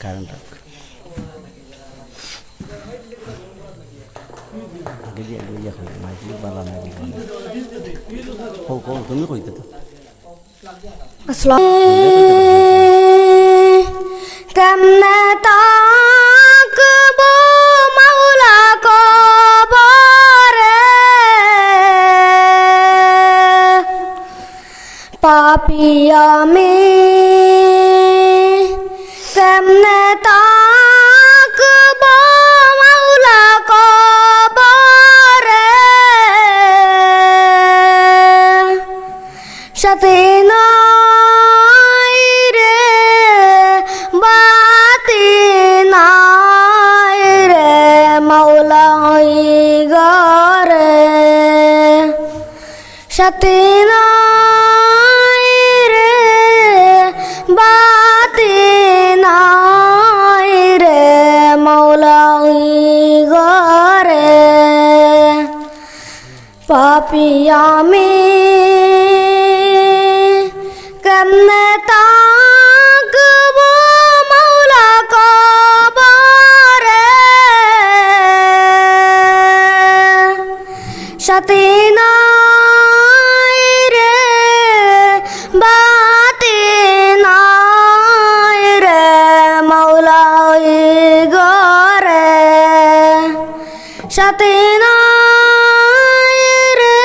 কারেন্ট রাখ। আগে দিয়ে, আগে দিয়ে কই, মাইক বালা না দিয়ে। কও, কও, তুমি কইতে তো। আসসালাম। কেমনে থাকবো মাওলা কবরে? পাপী আমি কেমনে থাকবো মাওলা কবরে? সাথী নাই রে, বাতি নাই রে, মাওলা ওই ঘরে। সাথী নাই রে, বাতি নাই রে, মাওলা ওই ঘরে। পাপী আমি কেমনে থাকবো মাওলা কবরে? সাথী নাই রে, বাতি নাই রে, মাওলা ওই ঘরে। সাথী নাই রে,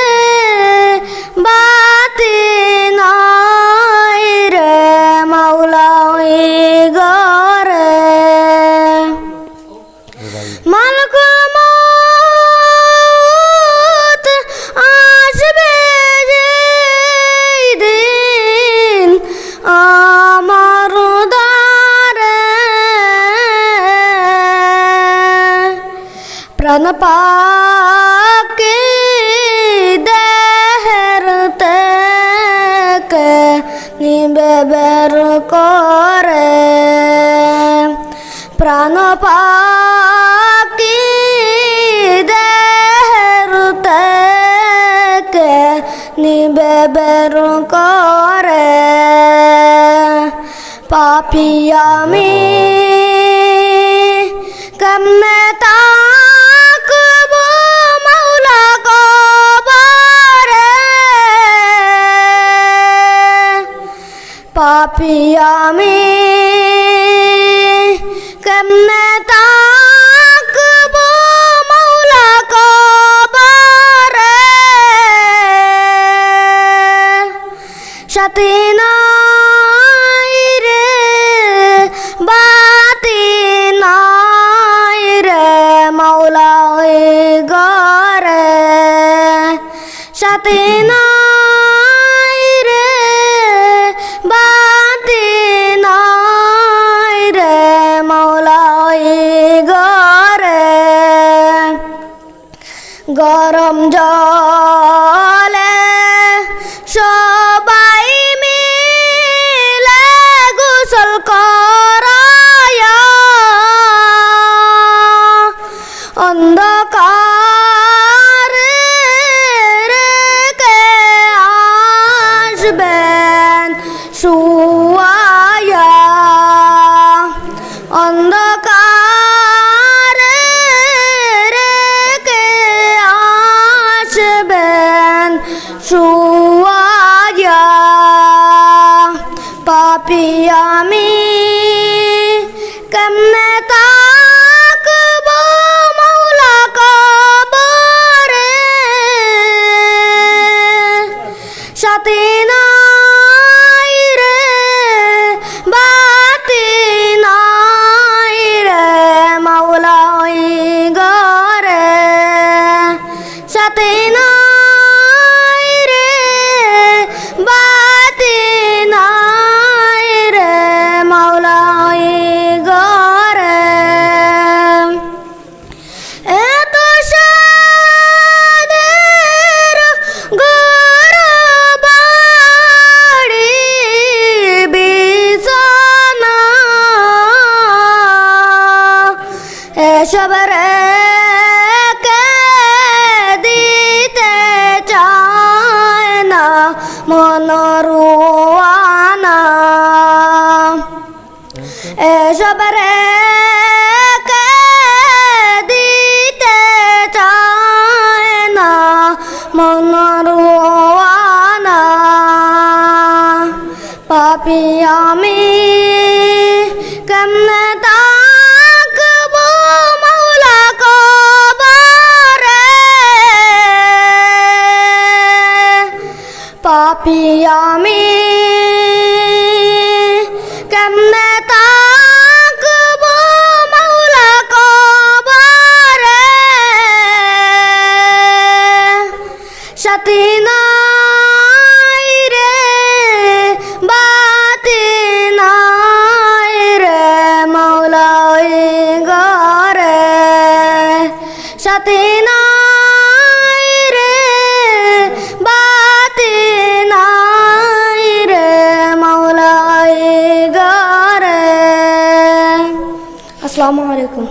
বাতি নাই রে, মাওলা ওই ঘরে। মালাকুল মউত আসবে যেই দিন আমার দ্বারে, প্রাণ পাখি দেহের থেকে নিবে বের করে। প্রাণ পাখি দেহের থেকে নিবে বের করে। পাপী আমি কেমনে থাকবো মাওলা কবরে? পাপী আমি কেমনে থাকবো মাওলা কবরে? সাথী নাই রে, বাতি নাই রে, মাওলা ওই ঘরে। সাথী নাই রে, বাতি নাই রে, মাওলা ওই ঘরে। গরম জলে সবাই মিলে গোসল করাইয়া, অন্ধকারে কে আসবেন শুয়াইয়া, অন্ধকারে কে আসবেন শুয়াইয়া। পাপী আমি কেমনে থাকবো মাওলা কবরে? সাথী নাই রে, বাতি নাই রে, মাওলা ওই ঘরে। সাথী নাই রে, বাতি নাই রে, মাওলা ওই ঘরে। সবরে কে দিতে চায় না মনরুয়ানা। এ সবরে কে দিতে চায় না মনরুয়ানা। পাপী আমি কেমনে থাকবো মাওলা কবরে? পাপী আমি কেমনে থাকবো মাওলা কবরে? সাথী নাই রে, বাতি নাই রে, মাওলা ওই ঘরে। সাথী নাই রে, বাতি নাই রে, মাওলা ওই ঘরে। আসসালামু আলাইকুম।